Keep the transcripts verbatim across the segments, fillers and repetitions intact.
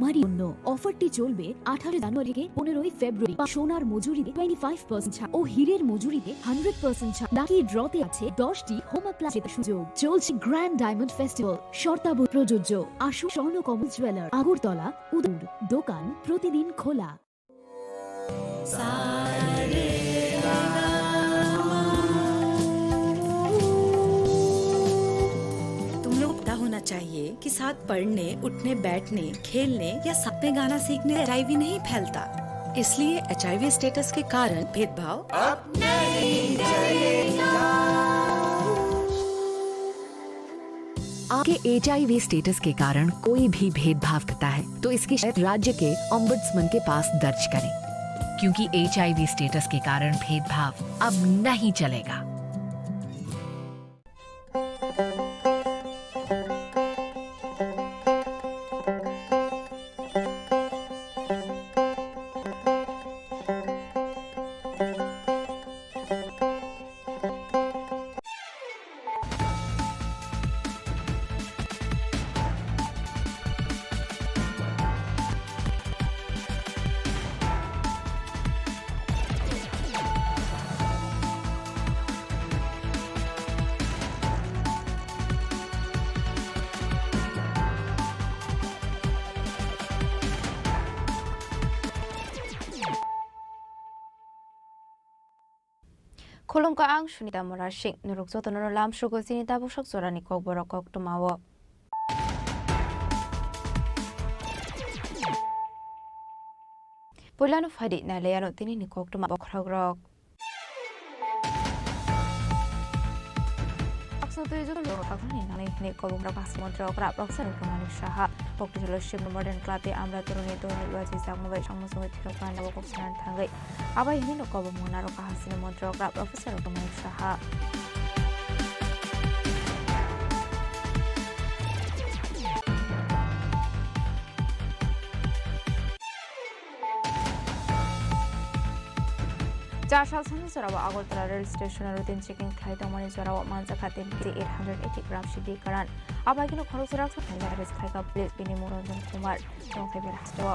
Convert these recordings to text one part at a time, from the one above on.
শাড়ি পণ্য। অফারটি চলবে আঠারো জানুয়ারি থেকে পনেরোই ফেব্রুয়ারি। সোনার মজুরিতে টোয়েন্টি ফাইভ পার্সেন্ট ছাড় ও হীরের মজুরিতে হান্ড্রেড পার্সেন্ট ছাড়। লাকি ড্রতে আছে দশটি হোম অ্যাপ্লায়েন্স জেতার সুযোগ। চলছে গ্র্যান্ড ডায়মন্ড ফেস্টিভ্যাল, শর্তাবলী প্রযোজ্য। আসুন স্বর্ণকমল জুয়েলার, আগরতলা, উদয়পুর। দোকান প্রতিদিন খোলা। तुम लोग पता होना चाहिए कि साथ पढ़ने, उठने, बैठने, खेलने या साथ में गाना सीखने से एचआईवी नहीं फैलता। इसलिए एचआईवी स्टेटस के कारण भेदभाव अब नहीं चलेगा। आपके एचआईवी स्टेटस के कारण कोई भी भेदभाव करता है, तो इसकी शिकायत राज्य के ओम्बड्समैन के पास दर्ज करें, क्योंकि एचआईवी स्टेटस के कारण भेदभाव अब नहीं चलेगा। Khulumkha, ang Sunita Murasing. Norok jotono lamsugo chini tabuksak jorani kokborok koktwmao. Puilano phaidi nailaiano tinini koktwma bokhorokrok. Akswng twi joto loro thaknani nangnai hwnwi kobongrok kaham montri okra Professor Doctor Manik Saha. Koktisalo Shivnagar Modern Club tei Amra Toroni dolni uachi chakma bai samung songwi thwirok panda o kok sanani thangwi. Abai hwnwi no kobongma naro kahasini montri okra Professor Doctor Manik Saha. Cha salsani jorao Agartala rail station-o routine checking khlai tongmani jorao manjakha ten kg eight hundred eighty gram sidi karan. Abaikeno khoroksa raksa khaina arrest khlaikha police, bini mung Ranjan Kumar, tongthai ber hasteo.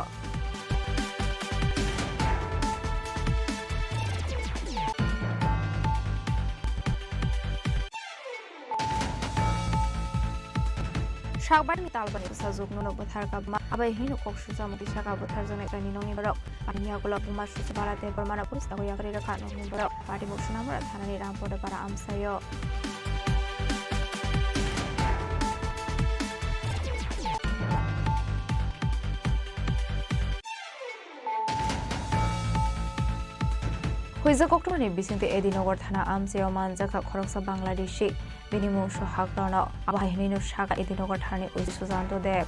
Sakbarini talbani bwsajwk nono bwthar kabma, abai hwnwi kok sujak mukti saka bwtharjaknai chwraini nokni borok. Ani yagulo buma susu bara tei bormano police dago yakarwi rwkha nokni borok. Patimukh Sonamura thanani Rampodo para amchaio. Huijak koktwmani bisingtwi Edinagar thana amchaio manjakha khoroksa Bangladeshi. Bini mung sohak rwno abo hai hwnwi no sakha Edinagar thanani O C Sujanto Deb.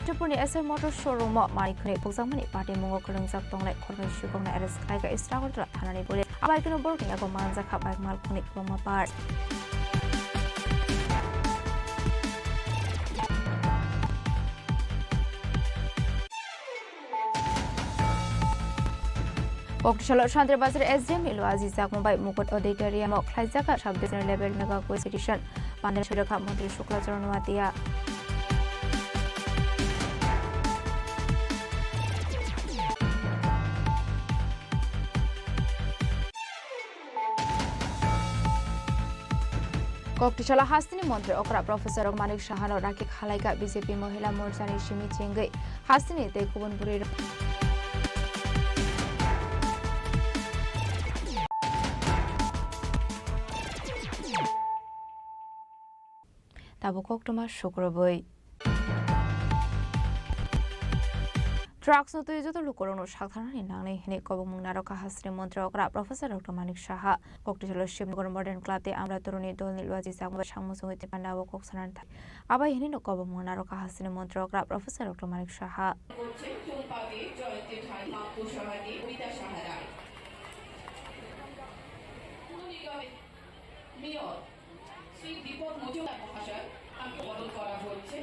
Tripurani S R Motor showroom-o manwi khwnwi bukjakmani patimung-o kwrwngjak tongnai khoroknwi sukokno arrest khlaikha East Agartala thanani police. Abai kheno borokni yago manjakha bike mal khwnwi kwbangma parts. Koktisalo Santri Bazar S D M ni luaji jakma bai Mukut Auditorium-o khlaijak sub divisional level mega quiz edition. Pandal Surekha Montri Shukla Charan Noatia. Koktisalo hasteni montri okra Professor Manik Sahano rakhi khalaikha B J P Mohila Morchani simi chengwi hasteni tei kubun bwrwi rok. Tabuk koktwma sukrubwi. Drugs no twi joto lukurokno saktharnani nangnai hwnwi kobongmung narwkha hasteni montri okra Professor Doctor Manik Saha. Koktisalo Shivnagar Modern Club tei Amra Toroni dolni luaji chakma bai samung songwi tei panda o kok sanani thang. Abai hwnwi no kobongmung narwkha hasteni montri okra Professor Doctor Manik Saha. করছেন চম্পাকে জয়ন্তী ঠাই, মাপ্পু সাহানি, কবিতা সাহারা। মেয়র শ্রী দীপক মজুমদার মহাশয়, তাকে বরণ করা হচ্ছে।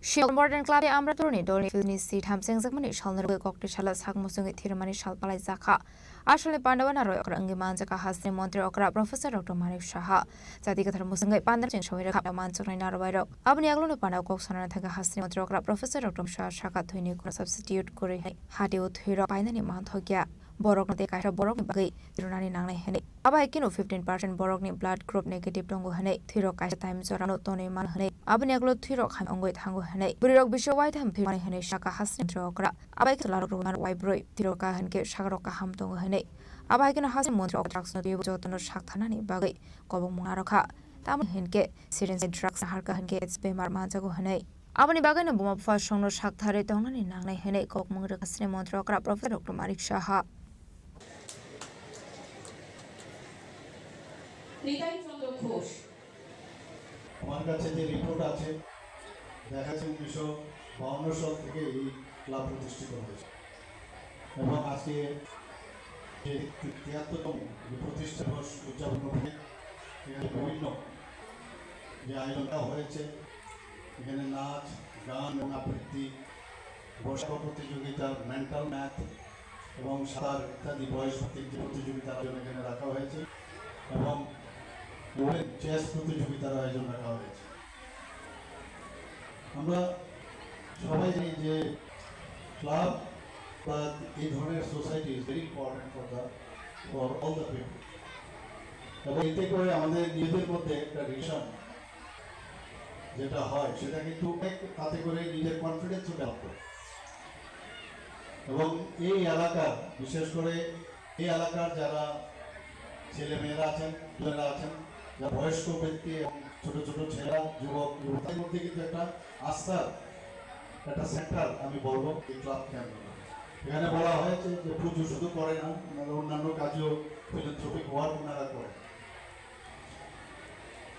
Shillong Modern Club-ni Amra Toroni dolni field-ni sitham chengjakmani salni rwgwi kokti sala sak muchungwi thwirmani sal palaijakha. Asalni pandao narwai okra wngwi manjakha hasteni montri okra Professor Doctor Manik Saha. Jati kwthar muchungwi pandao chengsawi rwkha manjaknai narwairok. Aboni yagulo pandao kok sanani thangwi hasteni montri okra Professor Doctor Saha sakha thwini kuna substitute kwrwi hai hatio thwirok painani manthokya. Borokno tei kaisa borokni bagwi thwirwnani nangnai hwnwi. Abo hai kheno fifteen percent borokni blood group negative tongo hwnwi, thwirok kaisa time jorano tonwi mano hwnwi, aboni yagulo thwirok hamya wngwi thango hwnwi, bwrwirok bisio waitham thwi mano hwnwi sakha hasteni montri okra. Abo hai kheno chwlarok rwui mano waibrwi, thwirok ka hwn khe sakrok kaham tongo hwnwi. Abo hai kheno hasteni montri okra drugsno twiwi jotono saktharnani bagwi kobokmung narwkha. Tamoni hwn khe syringe drugs naharkha hwn khe AIDS bemar manjago hwnwi. Aboni bagwino buma bupha songno saktharwi tongnani nangnai hwnwi kokmung rwkha hasteni montri okra Professor Doctor Manik Saha. Nitai চন্দ্র ঘোষ। আমার কাছে যে রিপোর্ট আছে, দেখা যাচ্ছে উনিশশো বাউন্ন সাল থেকে এই ক্লাব প্রতিষ্ঠিত হয়েছে এবং আজকে যে তিয়াত্তরতম যে প্রতিষ্ঠা দিবস উদযাপন করতে এখানে বিভিন্ন যে আয়োজন করা হয়েছে, এখানে নাচ, গান এবং আবৃত্তি, বসাবো প্রতিযোগিতা, মেন্টাল ম্যাথ এবং সাঁতার ইত্যাদি বয়স ভিত্তিক যে প্রতিযোগিতার আয়োজন এখানে রাখা হয়েছে এবং চেস প্রতিযোগিতার আয়োজন রাখা হয়েছে। আমরা সবাই জানি যে ক্লাব বা এই ধরনের society is very important for the for all the people. এবং এতে করে আমাদের নিজেদের মধ্যে একটা রিলেশন যেটা হয়, সেটা কিন্তু অনেক তাতে করে নিজের কনফিডেন্সও ডেভেলপ করে। এবং এই এলাকার, বিশেষ করে এই এলাকার যারা ছেলে মেয়েরা আছেন, যুবকেরা আছেন, যারা বয়স্ক ব্যক্তি এবং ছোট ছোট ছেলেরা, যুবক যুবতীদের মধ্যে কিন্তু একটা আস্থার একটা সেন্টার আমি বলবো এই ক্লাব কেন্দ্র। এখানে বলা হয়েছে যে পুজো শুধু করে না, ওনারা অন্যান্য কাজেও ফিলান্থ্রপিক ওয়ার্ক ওনারা করেন।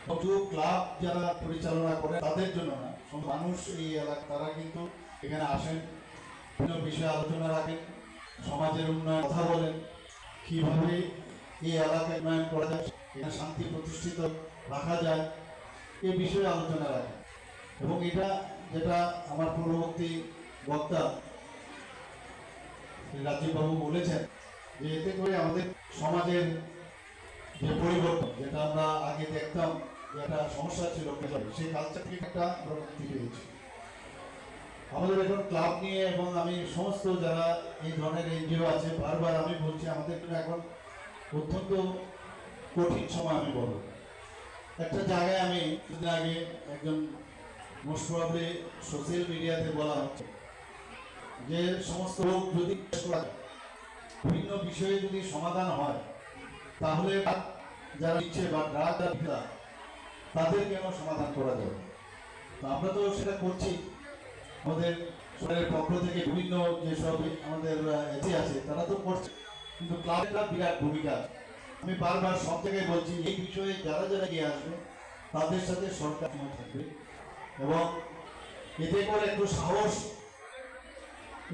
শুধু ক্লাব যারা পরিচালনা করে তাদের জন্য না, সব মানুষ এই এলাকা তারা কিন্তু এখানে আসেন, বিভিন্ন বিষয়ে আলোচনা রাখেন, সমাজের উন্নয়ন কথা বলেন, কিভাবে এই এলাকা উন্নয়ন করা যায়, এখানে শান্তি প্রতিষ্ঠিত রাখা যায়, এ বিষয়ে আলোচনা রাখেন। এবং এটা যেটা আমার পূর্ববর্তী বক্তা শ্রী রাজীব বাবু বলেছেন যে এতে করে আমাদের সমাজের যে পরিবর্তন, যেটা আমরা আগে দেখতাম যে একটা সমস্যা ছিল, সেই কালচার থেকে একটা আমরা মুক্তি পেয়েছি। আমাদের এখন ক্লাব নিয়ে এবং আমি সমস্ত যারা এই ধরনের এনজিও আছে, বারবার আমি বলছি, আমাদের জন্য এখন অত্যন্ত কঠিন সময় আমি বলবো। একটা জায়গায় আমি কিছুদিন আগে একজন মোস্ট প্রবাবলি সোশ্যাল মিডিয়াতে বলা হচ্ছে যে সমস্ত রোগ যদি শেষ করা যায়, বিভিন্ন বিষয়ে যদি সমাধান হয়, তাহলে যারা নিচ্ছে বা ড্রাগ বিক্রেতা, তাদের কেন সমাধান করা যাবে? তো আমরা তো সেটা করছি, আমাদের সরকারের পক্ষ থেকে বিভিন্ন যেসব আমাদের, আহ, এজেন্সি আছে, তারা তো করছে, কিন্তু ক্লাবের একটা বিরাট ভূমিকা আছে। আমি বারবার সব জায়গায় বলছি, এই বিষয়ে যারা যারা এগিয়ে আসবে, তাদের সাথে সরকার সময় থাকবে এবং এতে করে একটু সাহস,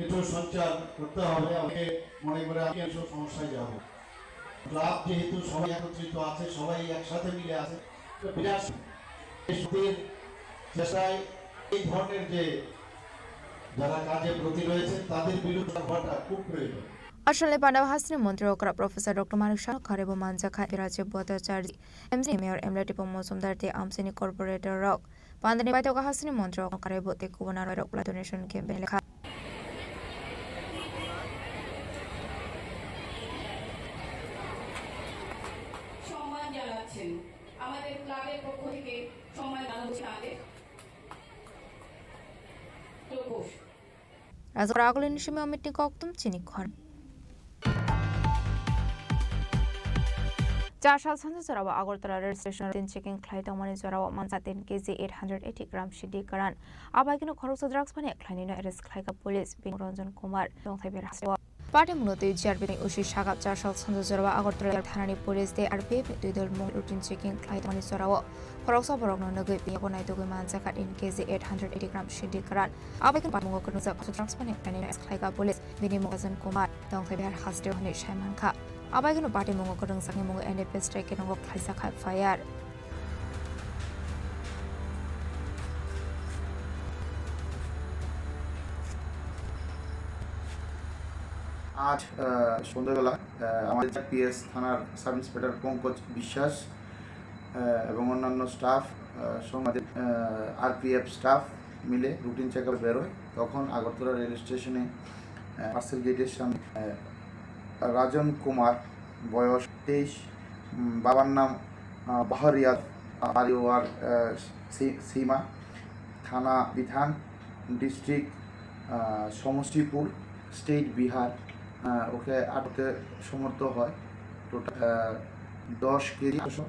একটু সঞ্চার করতে হবে। অনেকে মনে করে আমি এইসব সমস্যায় যাব। ক্লাব যেহেতু সবাই একত্রিত আছে, সবাই একসাথে মিলে আছে, তো বিরাট এই শক্তির চেষ্টায় এই ধরনের যে যারা কাজে ব্রতী রয়েছেন, তাদের বিরুদ্ধে হওয়াটা খুব প্রয়োজন। Asalni pandao hasteni montri okra Professor Doctor Manik Saha kharebo manjakha Rajiv Bhattacharya, M C ni mayor M L A Tipung Mojumdar tei amchaini corporator rok. Pandani baithok hasteni montri okra kharebo tei kubun narwai rok blood donation camp lekha. সম্মান জানাচ্ছেন আমাদের ক্লাবের পক্ষ থেকে সম্মান জানাচ্ছি তাদের। তো বস। Rajkot agulini simi omitni koktum chini khon. Char sal sanjak jorao Agartala rail station tin checking khlai tongmani jorao mansa tin K G eight hundred eighty gram sidi karan. Abaikino khoroksa drugs phane khlainino arrest khlaika police, bini Ranjan Kumar, tongthai ber hasteo. Party mungno twi G R P ni usi sagap char sal sanjak jorao Agartala thanani police tei R P F ni twi dol mung routine checking khlai tongmani jorao khoroksa borokno nugwi bini yago naitugwi manjakha tin K G eight hundred eighty gram sidi karan. Abaikhe party mungo kwrwngjak drugs phane khlainai khlaika police bini mung Rajan Kumar, tongthai bihar hasteo hwnwi sai mankha. Abaikhe party mungo kwrwngjakni mungo N D P S tei kenongo khlaijakha F I R. আজ আহ, সন্ধ্যাবেলা আহ, আমাদের পিএস থানার sub inspector Pankaj বিশ্বাস আহ, এবং অন্যান্য স্টাফ সহ আমাদের RPF staff মিলে রুটিন চেক আপে বেরোয়। তখন আগরতলা রেল স্টেশনে পার্সেল গেটের সামনে আহ, রাজন কুমার, বয়স তেইশ, উম, বাবার নাম আহ, বাহরিয়ার, বাড়ি ওয়ার আহ, সি- সীমা, থানা বিধান, ডিস্ট্রিক্ট আহ, সমষ্টিপুর, স্টেট বিহার। আহ, ওকে আটকে সমর্থ হয় টোটাল দশ কেজি আটশো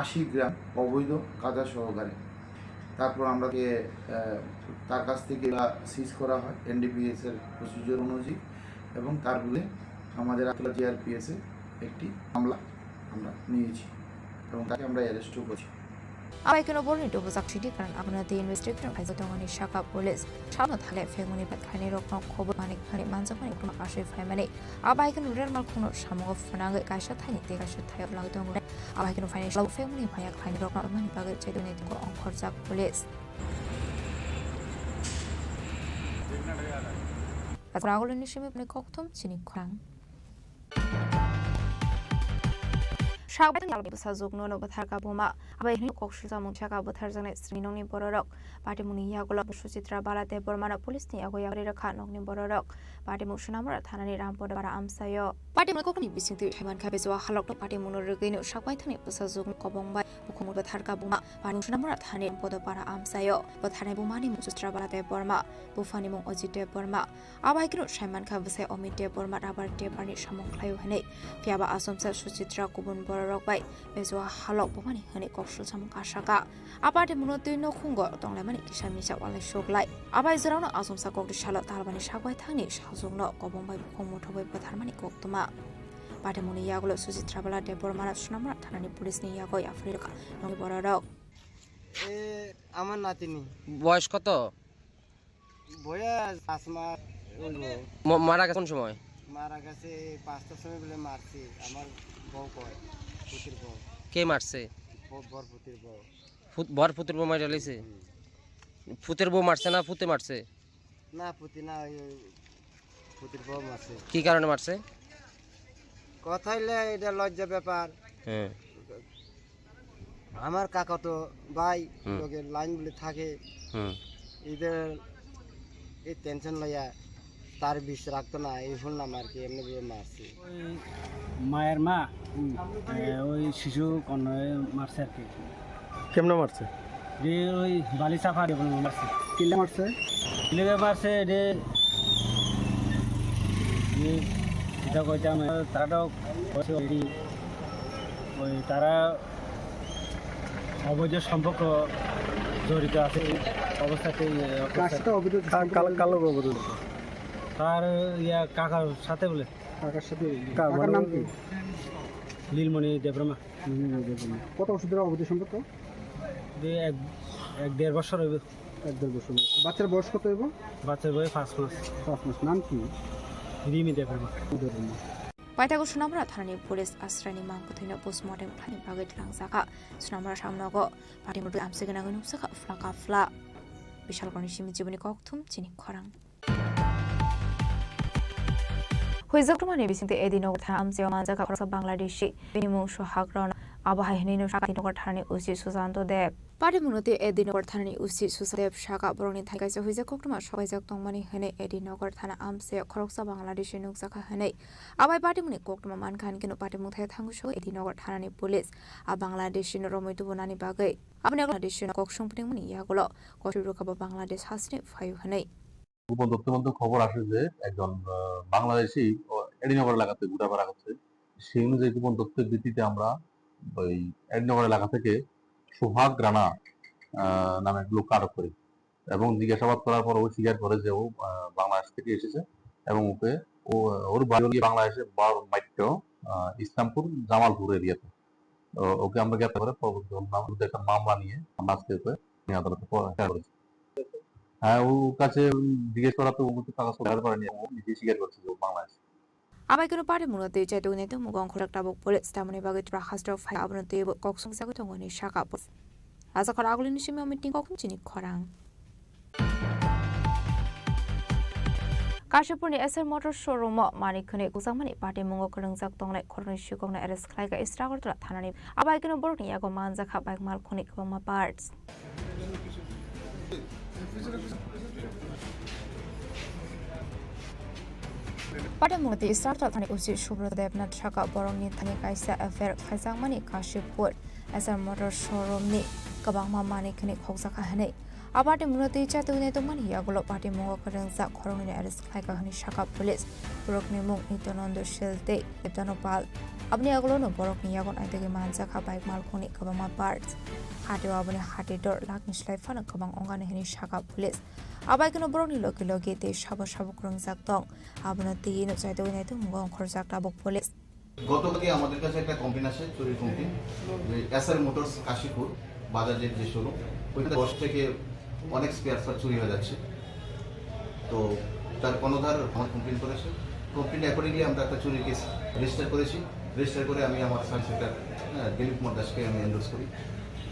আশি গ্রাম অবৈধ গাঁজা সহকারে। তারপর আমরা তাকে, আহ, তার কাছ থেকে সিজ করা হয় এনডিপিএস এর প্রসিডিওর অনুযায়ী, এবং তার বিরুদ্ধে আমাদের আগরতলা জিআরপিএস এ একটি মামলা আমরা নিয়েছি এবং তাকে আমরা অ্যারেস্টও করেছি। Abai kheno borni dopojak sidi karan abono tei investigation khaijak tongmani saka police. Sabno thale phegmani bathani rokno khobor manik phani manjakmani koktwma asoi phaimani. Abai kheno rel malkhungno samungo phwnangwi kaisa thaini tei kaisa thaio lagwi tongo. Abai kheno phaini salo phegmani phaiya khlaini rokno mani bagwi chaidoni tongo ongkhorjak police. Ragulini simi phani kokthum chini khorang. Sakbai tangni bwsajwkno no bwtharkha buma. Abai hwnwi kok sujamung saka bwtharjaknai srwngni nokni bororok. Patimungni yagulo Suchitra Bala Debbarmano police ni yago yapri rwkha nokni bororok. Patimung Sonamura thanani Rampodo para amchaio. Patimungni kokni bisingtwi thaimankha Bejua halokno patimungno rwgwino sakbai tangni bwsajwkno kobong bai bukhukni bwtharkha buma. Patimung Sonamura thani Rampodo para amchaio. Bwtharnai bumani mung Suchitra Bala Debbarma, buphani mung Ajit Debbarma. Abai kheno saimankha bwsai Amit Debbarma rubber taper ni samung khlaio hwnwi. Phiyaba achomsa Suchitra kubun bororok bai Bejua halok bumani hwnwi kok sujamung asaka. Abai Debbarmano twi nokhungo tonglaimani kisa misa walai suklai. Abai jwraono achomsa kokti salo talbani sakbai thangni sajwkno kobong bai bukhuk muthubwi bwtharmani koktwma. Patimungni yagulo Suchitra Bala Debbarmano Sonamura thanani police ni yago yapri rwkha nokni bororok. এ আমার নাতিনি। বয়স কত? বয়স পাঁচ মাস হইব। ম-, মারা গেছে কোন সময়? মারা গেছে পাঁচটার সময় বলে মারছে আমার বউ কয়, পুতির বউ। কে মারছে? ব-, বর পুতির বউ। ফুত-, বর পুতির বউ মারা গেছে? হুম। ফুতের বউ মারছে না ফুতে মারছে? না, পুতি না, ওই, ওই পুতির বউ মারছে। কি কারণে মারছে? কথা হইলে এটা লজ্জা ব্যাপার। হ্যাঁ। আমার কাকাতো ভাই হুম। লগে লাইন বলে থাকে। হুম। এদের এই টেনশন লইয়া তার বিষ রাখতো না, এই শুনলাম আর কি, এমনি ভাবে মারছে। ওই মায়ের মা, হুম। এ, ওই শিশু কন্যায় মারছে আর কি। কেমনে মারছে? যে ওই বালি চাপা দিয়ে বলে মারছে। কিলে মারছে? কিলে মারছে, যে, যে, এটা কইতাম, তারা তো কইছে already, ওই তারা অবৈধ সম্পর্ক জড়িত আছে এই অবস্থাতে, এই অবস্থাতে। কার সাথে অবৈধ কার, কার, সম্পর্ক? কার লোক অবৈধ? তার ইয়া কাকার সাথে বলে। কাকার সাথে? কার কাকার মানে নাম কি? লীলমণি দেববর্মা। হুম, বুঝলাম। কত বছর ধরে অবৈধ সম্পর্ক? যে এক, এক দেড় বছর হইবে। এক দেড় বছর। বাচ্চার বয়স কত হইব? বাচ্চার বয়স পাঁচ মাস। পাঁচ মাস। নাম কি? রিমি দেববর্মা। Debbarma. Paithago Sonamura thanani police asraini mangkwthwino postmortem khlaini bagwi tlangjak kha. Sonamura samnogo patimung amchai gwnangwi nukjakha phla ka phla. Bishalkorni simi jiboni kokthum chini khorang. Huijwk rwmani bisingtwi Edinagar thana amchaio manjakha khoroksa Bangladeshi. Bini mung Sohag Rana. Abo hai hwnwi no sakha Edinagar thanani O C Susanto Deb. Patimungno twi Edinagar thanani O C Susanto Deb sakha borokni thani kaisa huijak koktwma sokaijak tongmani hwnwi Edinagar thana amchaio khoroksa Bangladeshi nukjakha hwnwi. Abai patimungni koktwma mankha hwnkhe no patimung thai thangwi sogwi Edinagar thanani police a Bangladeshi no romwi tubunani bagwi. Aboni ulo Bangladeshi no kok songpringmani yagulo kochwi rwkha bo Bangladesh hasteni phaio hwnwi. গোপন তথ্য মধ্যে খবর আসে যে একজন, আহ, বাংলাদেশি ও এডিনগর এলাকাতে ঘোরাফেরা করছে। সেই অনুযায়ী গোপন তথ্যের ভিত্তিতে আমরা ওই এডিনগর এলাকা থেকে সোহাগ রানা, আহ, নামে এক লোককে আটক করি এবং জিজ্ঞাসাবাদ করার পর ও স্বীকার করে যে ও, আহ, বাংলাদেশ থেকে এসেছে এবং ওকে, ও, ওর বাড়ি হলো গিয়ে বাংলাদেশের বড় মাইট্য, আহ, ইসলামপুর জামালপুর এরিয়াতে। ও-, ওকে আমরা গ্রেপ্তার করে পরবর্তী ওর নাম-, বিরুদ্ধে একটা মামলা নিয়ে আমরা আজকে ওকে আদালতে প-, প্রেরণ করেছি। হ্যাঁ, ও-, ওর কাছে জিজ্ঞেস করা তো ও তো কাগজ জোগাড় করেনি, ও নিজেই স্বীকার করছে যে ও Bangladeshi. Abai kheno patimungno twi chaitugni tongmung ongkhorjak tabuk police tamoni bagwi Tripura hasteo phai abono twiwi kok songchagwi tongo hinwi sakha police. Achakhor agulini simi meeting kokthum chini khorang. Kashipurni S R Motors showroom-o manwi khwnwi khokjakmani patimungo kwrwngjak tongnai khoroknwi sikokno arrest khlaikha East Agartala thanani. Abaikeno borokni yago manjakha bike malkhungni kwbangma parts. Patimurti Sarta thani usi Subrata Debnath saka borokni thani kaisa affair khaijakmani Kashipur S R Motor Showroom ni kwbangma manwi khwnwi khokjakha hwnwi. A patimurti chatwi naitukmani yagulo patimungo kwrwngjak khoroknwini arrest khlaikha hwnwi saka police. Borokni mung Nityananda Shil tei Nityananda Pal. Aboni yagulono borokni yago naitugwi manjakha bike malkhungni kwbangma parts. Hatio aboni hati dor lakhni slai phano kwbang ongani hwnwi saka police. Abaikeno borokni logi logi tei sabo sabo kwrwngjak tong. Abono twiwi no chaitugwi naitukmungo ongkhorjak tabuk police. গতকালকে আমাদের কাছে একটা কমপ্লেন আসে, চুরির কমপ্লেন, যে SR motors Kashipur বাজাজের যে শোরুম, ওইখানে দশ থেকে অনেক স্পেয়ার পার্ট চুরি হয়ে যাচ্ছে। তো তার কর্ণধার আমার কমপ্লেন করেছে। কমপ্লেন অ্যাকর্ডিংলি আমরা একটা চুরির কেস রেজিস্টার করেছি। রেজিস্টার করে আমি আমার সাব ইন্সপেক্টর, হ্যাঁ, দিলীপ কুমার দাসকে আমি এনডোর্স করি।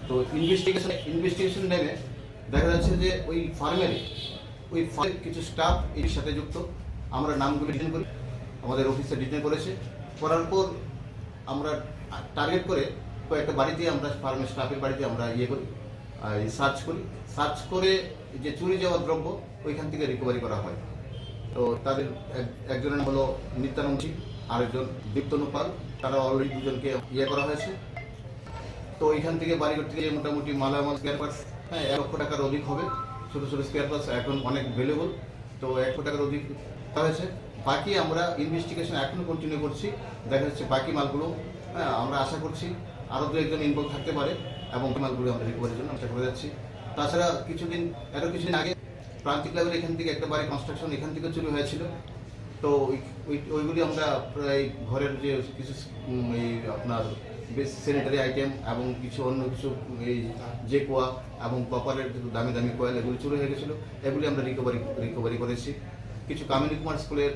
তো ইনভেস্টিগেশন ইনভেস্টিগেশন নেমে দেখা যাচ্ছে যে ওই ফার্মের ওই ফার্মের কিছু স্টাফ এর সাথে যুক্ত। আমরা নামগুলো ডিটেন করি, আমাদের অফিসার ডিটেন করেছে। করার পর আমরা টার্গেট করে কয়েকটা বাড়িতে, আমরা ফার্মের স্টাফের বাড়িতে আমরা ইয়ে করি, আহ, এই সার্চ করি। সার্চ করে যে চুরি যাওয়া দ্রব্য ওইখান থেকে রিকভারি করা হয়। তো তাদের এক-, একজনের নাম হলো নিত্যানন্দ সিং, আরেকজন দীপ্তনু পাল। তারা অলরেডি দুজনকে ইয়ে করা হয়েছে। তো এখান থেকে বাড়িঘর থেকে মোটামুটি মালামাল, স্পেয়ার পার্টস, হ্যাঁ, এক লক্ষ টাকার অধিক হবে। ছোট ছোট স্পেয়ার পার্টস এখন অনেক ভ্যালুয়েবল, তো এক লক্ষ টাকার অধিক করা হয়েছে। বাকি আমরা ইনভেস্টিগেশন এখনো কন্টিনিউ করছি। দেখা যাচ্ছে বাকি মালগুলো, হ্যাঁ, আমরা আশা করছি আরও দু একজন ইনভলভ থাকতে পারে এবং মালগুলো আমরা রিকভারির জন্য চেষ্টা করে যাচ্ছি। তাছাড়া কিছুদিন, আরও কিছুদিন আগে প্রান্তিক লেভেলে এখান থেকে একটা বাড়ি কনস্ট্রাকশন এখান থেকে চুরি হয়েছিল। তো ওই, ওই, ওইগুলি আমরা প্রায় ঘরের যে কিছু, উম, এই আপনার বেশ স্যানিটারি আইটেম এবং কিছু অন্য কিছু, এই জেকুয়া এবং কপারের কিছু দামি দামি কয়েল এগুলি চুরি হয়ে গেছিলো, এগুলি আমরা রিকভারি, রিকভারি করেছি। কিছু কামিনী কুমার স্কুলের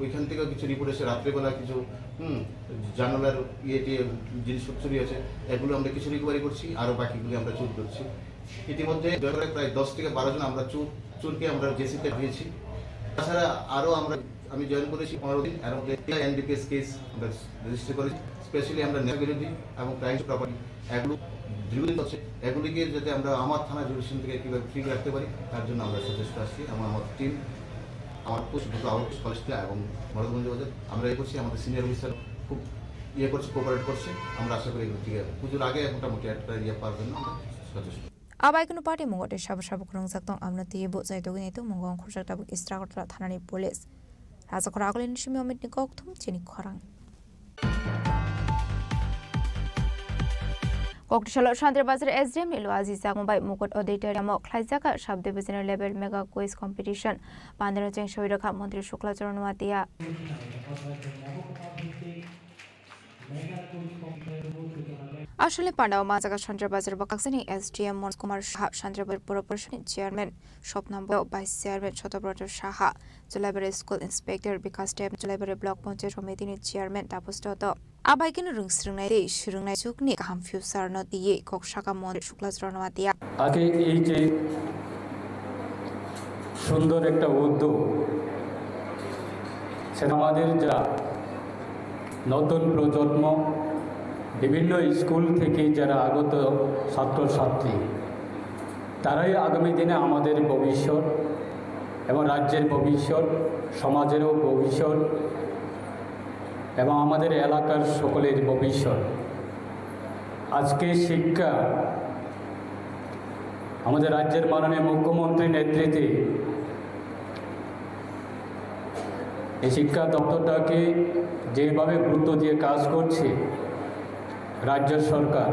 ওইখান থেকেও কিছু রিপোর্ট এসে রাত্রেবেলা কিছু, হুম, জানালার ইয়ে টিয়ে জিনিসপত্র চুরি হয়েছে, এগুলো আমরা কিছু রিকভারি করছি, আরও বাকিগুলি আমরা চুর করছি। ইতিমধ্যে জয়পুরে প্রায় দশ থেকে বারো জন আমরা চুর, চুরকে আমরা জেসিতে দিয়েছি। তাছাড়া আরও আমরা, আমি জয়েন করেছি পনেরো দিন, এর মধ্যে এনডিপিএস কেস আমরা রেজিস্টার করেছি। স্পেশালি আমরা নেশা বিরোধী এবং ক্রাইম প্রপার্টি এগুলো দীর্ঘদিন হচ্ছে, এগুলিকে যাতে আমরা আমার থানা জুরিডিকশন থেকে কীভাবে ফ্রি রাখতে পারি, তার জন্য আমরা সচেষ্ট আসছি এবং আমার টিম, আমার পুলিশ, দুটো আউটপোস্ট কলেজ থেকে এবং মনোরঞ্জন বাজার, আমরা এ করছি, আমাদের সিনিয়র অফিসার খুব ইয়ে করছে, কোঅপারেট করছে। আমরা আশা করি এগুলো থেকে পুজোর আগে মোটামুটি একটা ইয়ে পাওয়ার জন্য আমরা সচেষ্ট। Abaikeno patimungo tei sabo sabo kwrwngjak tong, abono twiwi bo chaitugwi naitukmungo ongkhorjak tabuk East Agartala thanani police. Rajakhor Agulini simi Omitni kokthum chini khorang. Koktisalo Shantir Bazar S D M ni luaji chakma bai Mukut Auditorium o khlaijak sub divisional level mega quiz competition. Pandano cheng soi rwkha Montri Shukla Charan Noatia. Asole pandao manjaga Shantir Bazar bwkhaksani S D M Manoj Kumar Saha, Shantir Bazar Pura Parishad ni Chairman Swapna Boyok, Vice Chairman Sotobroto Saha, Chulaibari School Inspector Bikash Deb, Chulaibari Block Panchayat Committee ni Chairman Tapos Dotto. Abaikeno rwngsrwngnai tei swrwngnai chukni kaham future no twiwi kok saka Montri Shukla Charan Noatia. আজকে এই যে সুন্দর একটা উদ্যোগ, সেটা আমাদের যারা নতুন প্রজন্ম, বিভিন্ন স্কুল থেকে যারা আগত ছাত্রছাত্রী, তারাই আগামী দিনে আমাদের ভবিষ্যৎ এবং রাজ্যের ভবিষ্যৎ, সমাজেরও ভবিষ্যৎ এবং আমাদের এলাকার সকলের ভবিষ্যৎ। আজকে শিক্ষা আমাদের রাজ্যের মাননীয় মুখ্যমন্ত্রীর নেতৃত্বে এই শিক্ষা দপ্তরটাকে যেভাবে গুরুত্ব দিয়ে কাজ করছে রাজ্য সরকার,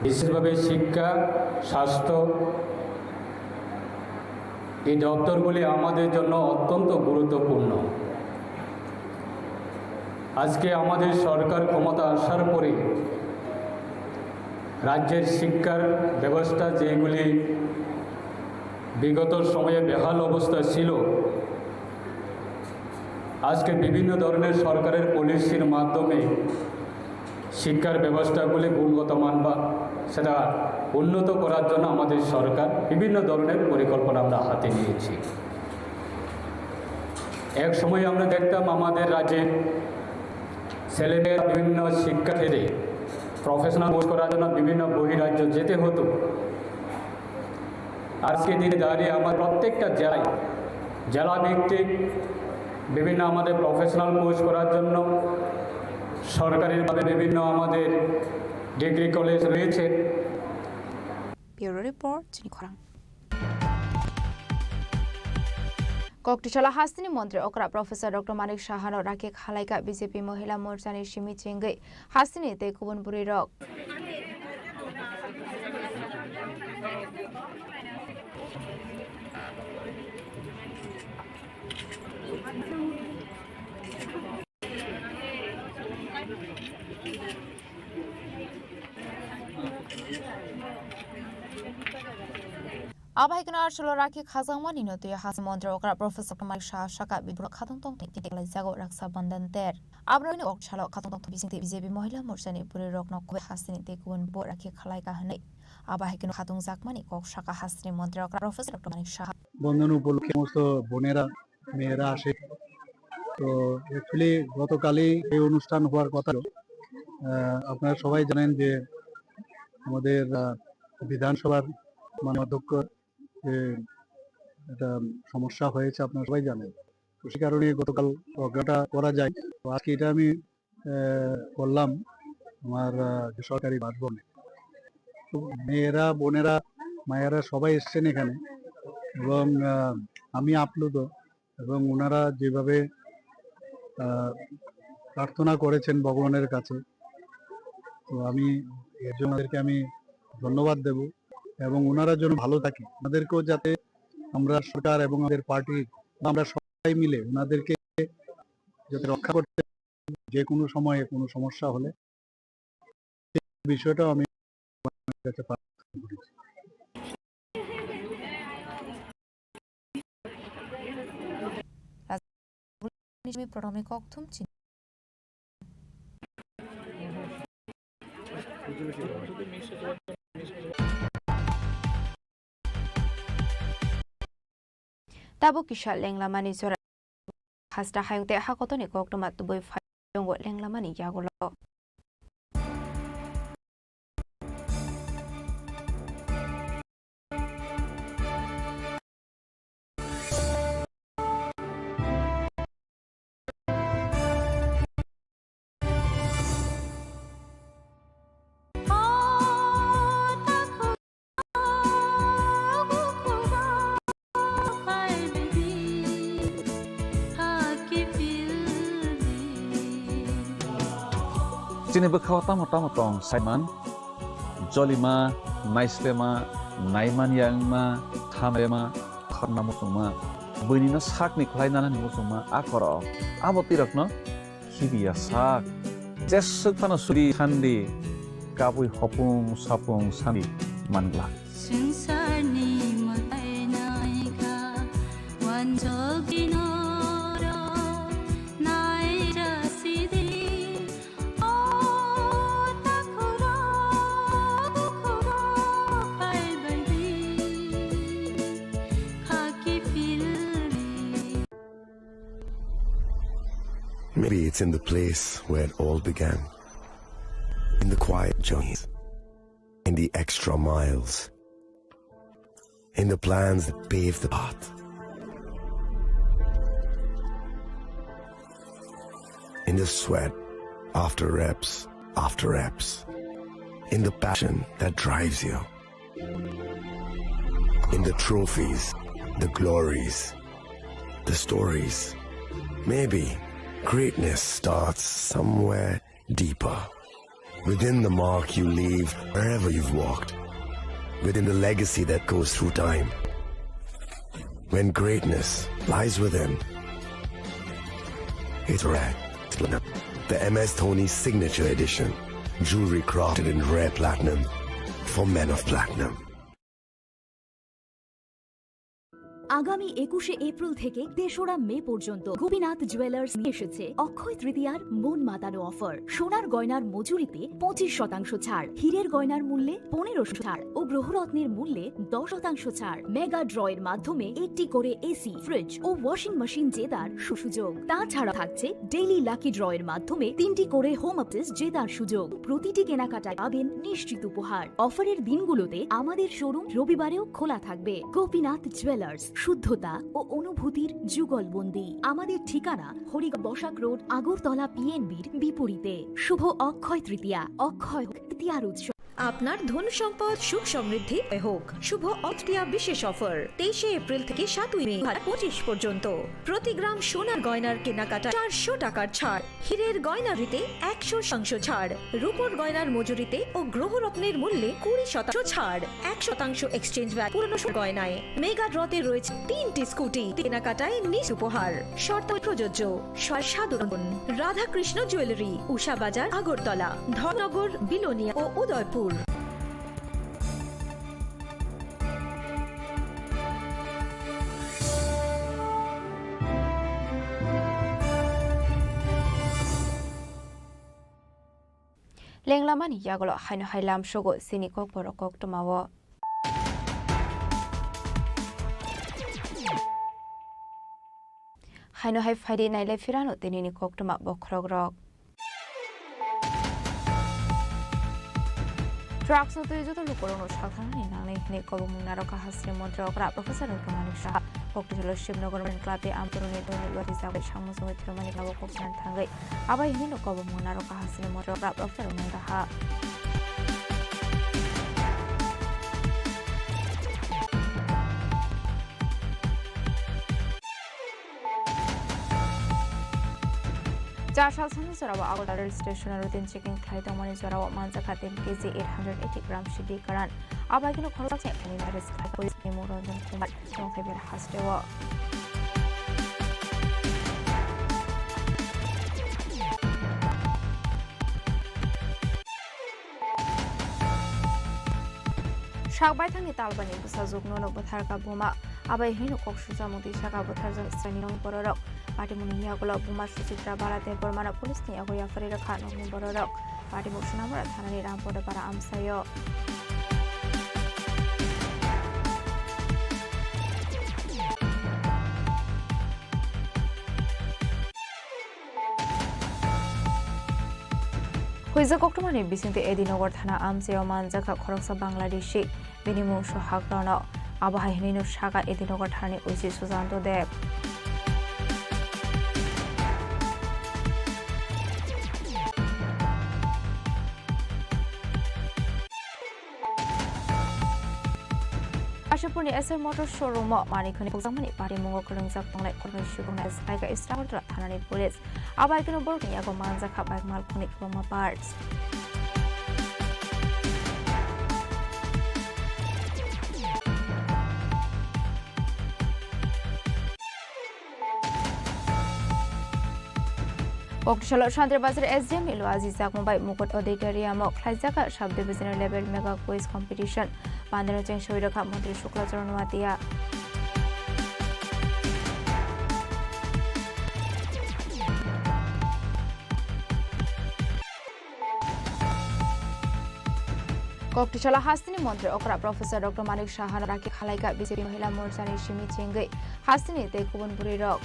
বিশেষভাবে শিক্ষা, স্বাস্থ্য, এই দপ্তরগুলি আমাদের জন্য অত্যন্ত গুরুত্বপূর্ণ। আজকে আমাদের সরকার ক্ষমতা আসার পরে রাজ্যের শিক্ষার ব্যবস্থা যেগুলি বিগত সময়ে বেহাল অবস্থা ছিল, আজকে বিভিন্ন ধরনের সরকারের পলিসির মাধ্যমে শিক্ষার ব্যবস্থাগুলি গুণগত মান বা সেটা উন্নত করার জন্য আমাদের সরকার বিভিন্ন ধরনের পরিকল্পনা আমরা হাতে নিয়েছি। এক সময় আমরা দেখতাম আমাদের রাজ্যে ছেলেমেয়েরা বিভিন্ন শিক্ষাক্ষেত্রে প্রফেশনাল কোর্স করার জন্য বিভিন্ন বহিরাজ্য যেতে হতো। আজকে দিনে দাঁড়িয়ে আমার প্রত্যেকটা জেলায় জেলা ভিত্তিক বিভিন্ন আমাদের প্রফেশনাল কোর্স করার জন্য সরকারিভাবে বিভিন্ন আমাদের ডিগ্রি কলেজ রয়েছে। Bureau Report, Chini Khorang. Koktisala hasteni montri okra Professor Doctor Manik Sahano rakhe khalaika B J P Mohila Morchani simi chengwi hasteni tei kubun bwrwi rok. Abai kheno archolo rakhe khajangmani no twi hasteni montri okra Professor Manik Saha saka bibro khatung tong tei tei lai jago Raksa Bandhan ter. Abroni ok salo khatung tong bising tei B J P Mohila Morchani bwrwi rokno kubui hasteni tei kubun bo rakhe khalai ka hwnwi. Abai kheno khatung jakmani kok saka hasteni montri okra Professor Doctor Manik Saha. বন্ধন উপলক্ষে সমস্ত বোনেরা মেয়েরা আসে। তো অ্যাকচুয়ালি গতকালই এই অনুষ্ঠান হওয়ার কথা ছিল। আহ, আপনারা সবাই জানেন যে আমাদের, আহ, বিধানসভার মাননীয় অধ্যক্ষ যে একটা সমস্যা হয়েছে, আপনারা সবাই জানেন। তো সে কারণে গতকাল প্রোগ্রামটা করা যায়। তো আজকে এটা আমি, আহ, করলাম আমার, আহ, যে সরকারি বাসভবনে। তো মেয়েরা, বোনেরা, মায়েরা সবাই এসছেন এখানে এবং, আহ, আমি আপ্লুত এবং ওনারা যেভাবে, আহ, প্রার্থনা করেছেন ভগবানের কাছে, তো আমি এর জন্য ওনাদেরকে আমি ধন্যবাদ দেব এবং ওনারা যেন ভালো থাকে, ওনাদেরকেও যাতে আমরা সরকার এবং আমাদের পার্টি, আমরা সবাই মিলে ওনাদেরকে যাতে রক্ষা করতে, যে কোনো সময়ে কোনো সমস্যা হলে এই বিষয়টাও আমি কাছে প্রার্থনা করেছি। Nijmi program ni kok thum chini. Tabuk kisa lenglamani jora hasta hayung tei hakotoni koktwma tubui phai tongo lenglamani yagulo. Chini bwkhao tamo tamo tong saiman, jolima, naislema, naimanya wngma, thamrema, khorna muchungma, buini no sakni khlai nanani muchungma a khoro abo twi rokno khibiya sak. Jeswk phano suri sandi, kabui hopung sapung sandi mangla. Swngcharni mwtai naikha, wanjogwi norok nairasidi, o takhurok bukhurok phaibaidi, khaki phildi. Maybe it's in the place where it all began. In the quiet journeys. In the extra miles. In the plans that pave the path. In the sweat after reps, after reps. In the passion that drives you. In the trophies, the glories, the stories. Maybe greatness starts somewhere deeper. Within the mark you leave wherever you've walked. Within the legacy that goes through time. When greatness lies within, it's rare. The M S Dhoni Signature Edition. Jewelry crafted in rare platinum for men of platinum. আগামী একুশে এপ্রিল থেকে তেসরা মে পর্যন্ত গোপীনাথ জুয়েলার্স নিয়ে এসেছে অক্ষয় তৃতীয়ার মন মাতানো অফার। সোনার গয়নার মজুরিতে পঁচিশ শতাংশ ছাড়, হীরের গয়নার মূল্যে পনেরো ছাড় ও গ্রহরত্নের মূল্যে দশ শতাংশ ছাড়। মেগা ড্রয়ের মাধ্যমে একটি করে এসি, ফ্রিজ ও ওয়াশিং মেশিন জেতার সুযোগ। তাছাড়া থাকছে ডেইলি লাকি ড্রয়ের মাধ্যমে তিনটি করে হোম অ্যাপ্লায়েন্স জেতার সুযোগ। প্রতিটি কেনাকাটায় পাবেন নিশ্চিত উপহার। অফারের দিনগুলোতে আমাদের শোরুম রবিবারেও খোলা থাকবে। গোপীনাথ জুয়েলার্স, শুদ্ধতা ও অনুভূতির যুগলবন্দি। আমাদের ঠিকানা হরিগ বসাক রোড, আগরতলা পিএনবির বিপরীতে। শুভ অক্ষয় তৃতীয়া, অক্ষয় হোক তৃতীয়ার উৎসব। আপনার ধন সম্পদ সুখ সমৃদ্ধি হোক। শুভ অতৃয়া বিশেষ অফার তেইশে এপ্রিল থেকে সাতই মে দু হাজার পঁচিশ পর্যন্ত। প্রতি গ্রাম সোনার গয়নার কেনাকাটা চারশো টাকার ছাড়, হীরের গয়নারিতে একশো শতাংশ ছাড়, রূপোর গয়নার মজুরিতে ও গ্রহরত্নের মূল্যে কুড়ি শতাংশ ছাড়, এক শতাংশ এক্সচেঞ্জ ভ্যালু পুরনো সোনার গয়নায়। মেগা ড্রতে রয়েছে তিনটি স্কুটি, কেনাকাটায় নিজ উপহার, শর্ত প্রযোজ্য। সাধারণ রাধাকৃষ্ণ জুয়েলারি, উষা বাজার, আগরতলা, ধননগর, বিলোনিয়া ও Udaipur. Lenglamani yagulo haino hai lamsogo chini kokborok koktwmao. Haino hai phaidi nailai phirano tinini koktwma bokhorokrok. Drugs no twi joto lukurokno saktharnani nangnai hwnwi kobongmung narwkha hasteni montri okra Professor Doctor Manik Saha. Koktisalo Shivnagar Marine Club tei Amtoroni doni wati jagwi samung songwi thwrwngmani tabuk koksan thangwi abai hwnwino kobongmung narwkha hasteni montri okra Professor Manik Saha. Char sal sani jorao Agartala rail station o routine checking khlai tongmani jorao manjakha ten K G eight hundred eighty gram sidi karan. Abai kheno khoroksa se khlai police ni mung Ranjan Kumar tongthai ber hasteo. Sak baithangni talbani bwsajwkno bwtharkha buma. Abai hwnwi kok sujamung twi saka bwtharjak Israilni nokni bororok. Patimungni yagulo buma Suchitra Bala Debbarmano police ni yago yapharwi rwkha nokni bororok. Patimung Sonamura thanani Rampada Para amchaio. Huijak koktwmani bisingtwi Edinagar thana amchaio manjakha khoroksa Bangladeshi, bini mung Sohag Rono. Abo hai hwnwino sakha Edinagar thanani O C Sujanto Deb. Kashipurni S R Motor showroom-o manwi khwnwi bukjakmani patimung-o kwrwngjak tongnai koroknwi subukno S I K Islamabad thanani police. Abai kheno borokni yago manjakha bike malkhungni kwbangma parts. Koktisalo Santri Bazar S D M ni luaji jakma bai Mukut Auditorium o khlaijak sub divisional level mega quiz competition. Pandano cheng soi rwkha Montri Shukla Charan Noatia. Koktisala hasteni montri okra Professor Doctor Manik Saha no rakhi khalaika B J P Mahila Morcha ni simi chengwi hasteni tei kubun bwrwi rok.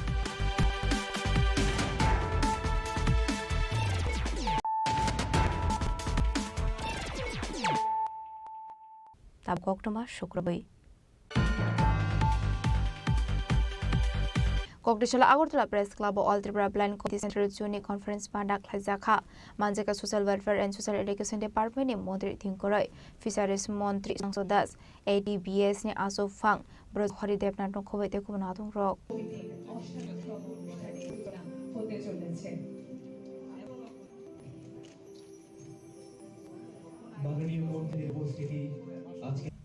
Tabuk koktwma sukrubwi. Koktisala Agartala Press Club o All Tripura Blind Committee Central June ni conference panda khlaijakha. Manjaka Social Welfare and Social Education Department ni montri Thingkoroi, Fisheries montri Sangso Das, A D B S ni Aso Phang, Broj Hari Debnath no khoboi tei kubun adong rok.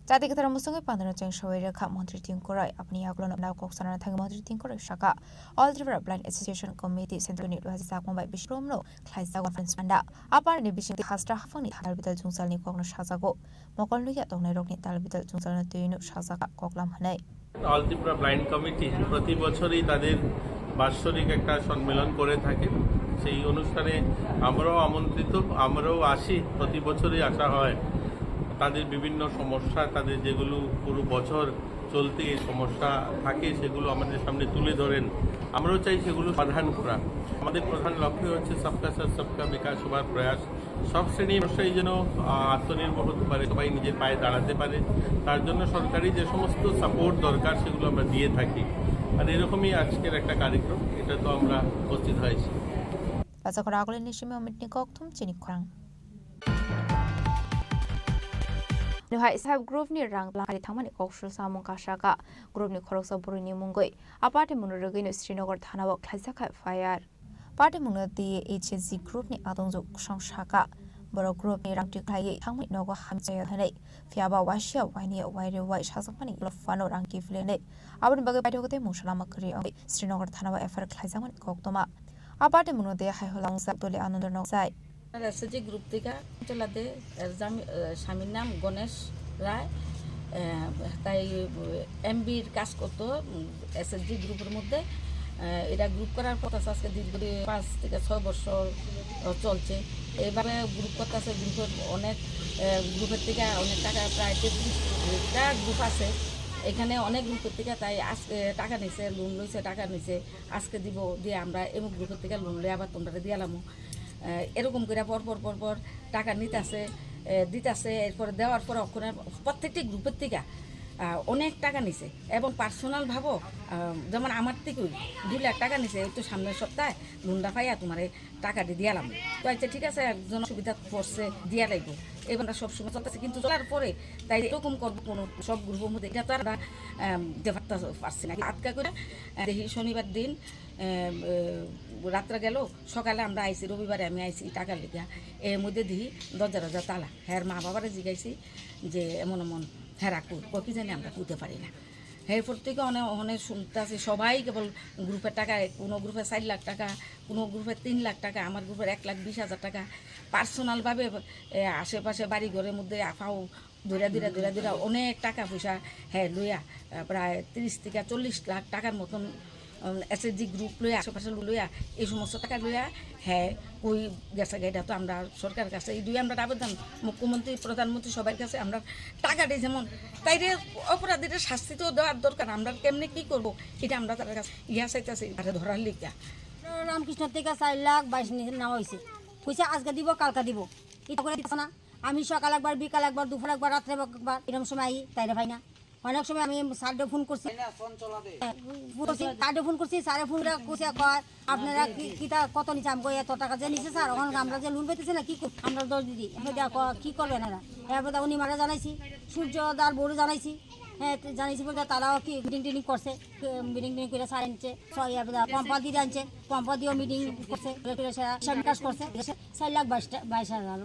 Jati kwthar musungwi pandano cheng soi rwkha Montri Tingkoroi. Aboni yagulo nokna kok sanana thangwi Montri Tingkoroi saka, All Tripura Blind Association Committee Central ni luaji jakma bai bisromno khlaijak conference panda. Aparni bisingtwi hasra haphangni dalbidal jwngjalni kokno sajago. Mokol nukya tongnairokni dalbidal jwngjalno twino sajak koklam hwnwi. All Tripura blind committee প্রতি বছরই তাদের বাৎসরিক একটা সম্মেলন করে থাকে। সেই অনুষ্ঠানে আমরাও আমন্ত্রিত, আমরাও আসি, প্রতি বছরই আসা হয়। তাদের বিভিন্ন সমস্যা, তাদের যেগুলো পুরো বছর চলতে এই সমস্যা থাকে, সেগুলো আমাদের সামনে তুলে ধরেন। আমরাও চাই সেগুলো সমাধান করা। আমাদের প্রধান লক্ষ্য হচ্ছে সবকা সাথ সবকা বিকাশ হওয়ার প্রয়াস। সব শ্রেণীর মানুষরাই যেন, আহ, আত্মনির্ভর হতে পারে, সবাই নিজের পায়ে দাঁড়াতে পারে, তার জন্য সরকারি যে সমস্ত সাপোর্ট দরকার, সেগুলো আমরা দিয়ে থাকি। আর এরকমই আজকের একটা কার্যক্রম, এটা তো আমরা উপস্থিত হয়েছি। Pachakhor agulini simi omitni kokthum chini khorang. Nuhai Sahib Group ni rang langari thangmani koksul samung kasaka. Group ni khoroksa boroi ni mungoi a party mungno rwgwi no Srinagar thana o khlaijak kha F I R. Party mungno D H G group ni adongjwk kwsang saka. Borok group ni rang twi khlaiwi thangmani nogo hamchaya hwnwi. Phiyaba wasia waini wairwi wai sajakmani ulo phano rang kiphilwi hwnwi. Aboni bagwi paithakgo tei mungsa lama kwrwi wngwi Srinagar thana o F I R khlaijakmani koktwma. A party mungno de hai hola wngjak Doli Anando nok sai. S H G group thika chwla de, eh, jami-, eh, স্বামীর নাম গণেশ রায়। Eh, তাই, eh, M B র কাজ করতো, উম, S H G গ্রুপের মধ্যে। Eh, এটা গ্রুপ করার কথা আছে আজকে দীর্ঘদিন পাঁচ থেকে ছয় বছর, আহ, চলছে। এইভাবে গ্রুপ করতে আছে, গ্রুপের অনেক, আহ, গ্রুপের থেকে অনেক টাকা, প্রায় তেত্রিশটা গ্রুপ আছে, এখানে অনেক গ্রুপের থেকে তাই আজকে টাকা নিছে, লোন লইছে, টাকা নিছে, আজকে দিব, দিয়ে আমরা এমুক গ্রুপের থেকে লোন লই আবার তোমরা দিয়ালামু। আহ, এরকম করে পর পর পর পর টাকা নিতেছে, আহ, দিতেছে, এরপরে দেওয়ার পরে ওখানে প্রত্যেকটি গ্রুপের থেকে, আহ, অনেক টাকা নিছে এবং পার্সোনাল ভাবো, আহ, যেমন আমার থেকেই দুই লাখ টাকা নিছে, এই তো সামনের সপ্তাহে লোনটা পাইয়া তোমার টাকা দিয়ে দিয়ালাম। তো আচ্ছা, ঠিক আছে, একজন অসুবিধা পড়ছে, দিয়া লাগবো। এবার আমরা সবসময় চলতেছে, কিন্তু চলার পরে তাই এরকম করবো কোনো সব গ্রুপের মধ্যে, এটা তো আর আমরা, আম, দিতে পারতাম, পারছি না। আটকা করে, আহ, দেখি শনিবার দিন, আহ, আহ, রাত্রে গেল, সকালে আমরা আইছি, রবিবারে আমি আইছি টাকা লিখা। এর মধ্যে দেখি দরজা দরজা তালা। হ্যাঁ, মা বাবারে জিজ্ঞাসি যে এমন এমন হেরা কই, কই কি জানি আমরা কইতে পারি না। এরপর থেকে অনেক, অনেক শুনতেছি সবাই কেবল গ্রুপের টাকা, কোনো গ্রুপে চার লাখ টাকা, কোনো গ্রুপে তিন লাখ টাকা, আমার গ্রুপের এক লাখ বিশ হাজার টাকা। পার্সোনাল ভাবে, এ, আশেপাশে বাড়ি ঘরের মধ্যে আফাও ধরে ধরে ধরে ধরে অনেক টাকা পয়সা, হ্যাঁ, লইয়া, আহ, প্রায় তিরিশ থেকে চল্লিশ লাখ টাকার মতন, উম, S H G গ্রুপ লইয়া, আশেপাশে লইয়া, এই সমস্ত টাকা লইয়া, হ্যাঁ, কই গেছে গা, এটা তো আমরা সরকারের কাছে এই দুই আমরা আবেদন, মুখ্যমন্ত্রী, প্রধানমন্ত্রী সবার কাছে আমরা টাকা দিই যেমন, তাইরে অপরাধীদের শাস্তি তো দেওয়ার দরকার। আমরা কেমনে কি করব, এটা আমরা তার কাছে ইয়া চাইতেছি, তারা ধরার লিখা। রামকৃষ্ণ থেকে চার লাখ বাইশ নি-, নেওয়া হয়েছে। কইছে আজকে দিব, কালকে দিব। এটা করে দিচ্ছে না। আমি সকাল একবার, বিকাল একবার, দুপুর একবার, রাত্রে একবার, এরকম সময় আই, তাইরে পাই না। অনেক সময় আমি স্যাররে ফোন করছি। ফোন করছি, স্যাররে ফোন করে কইছে, কয়, "আপনারা কি, কিতা, কত নিচে?" আমি কই, "এত টাকা যে নিচে স্যার, এখন আমরা যে লোন পাইতেছি না, কি করব?" আমরা দশ দিদি, এখন দেখো, কি করবেন এরা? এরপর উনি মারা জানাইছি, সূর্য দার বউরে জানাইছি, হ্যাঁ, তো জানাইছি বলতে তারাও কি মিটিং টিটিং করছে, মিটিং টিটিং করে স্যার আনছে, সব এরপর পম্পা দিদি আনছে, পম্পা দিয়েও মিটিং করছে, করে করে সেরা হিসাব নিকাশ করছে, চার লাখ বাইশ টা-, বাইশ হাজার,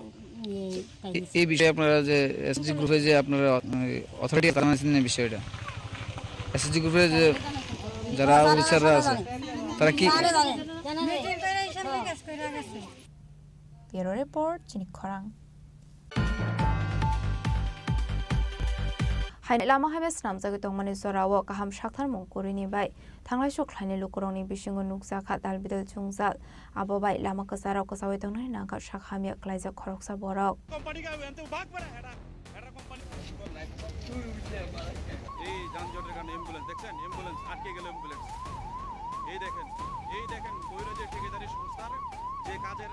ইয়ে, তাই এ-, দিছে। এই বিষয়ে আপনারা যে S H G গ্রুপে যে আপনারা, উম, অথরিটি জানাচ্ছেন এই বিষয়টা, S H G গ্রুপে যে যারা অফিসাররা আছে, তারা কি? জানে, জানে, জানে। Bureau Report, Chini Khorang. Haini lama hamya swnamjagwi tongmani jorao kaham saktharmung kwrwini bai thanglai sok khlainai lukurokni bisingo nukjakha dalbidal chwngjal. Abo bai lama kwcharok kwchaui tongnani nangkha sak hamya klaijak khoroksa borok. Company কা হুয়া তো ভাগ পড়া হেডা, হেডা কোম্পানি। এই যানজটের কারণে অ্যাম্বুলেন্স দেখছেন, অ্যাম্বুলেন্স আটকে গেল, অ্যাম্বুলেন্স। এই দেখেন, এই দেখেন, কইরা যে ঠিকাদারি সংস্থার যে কাজের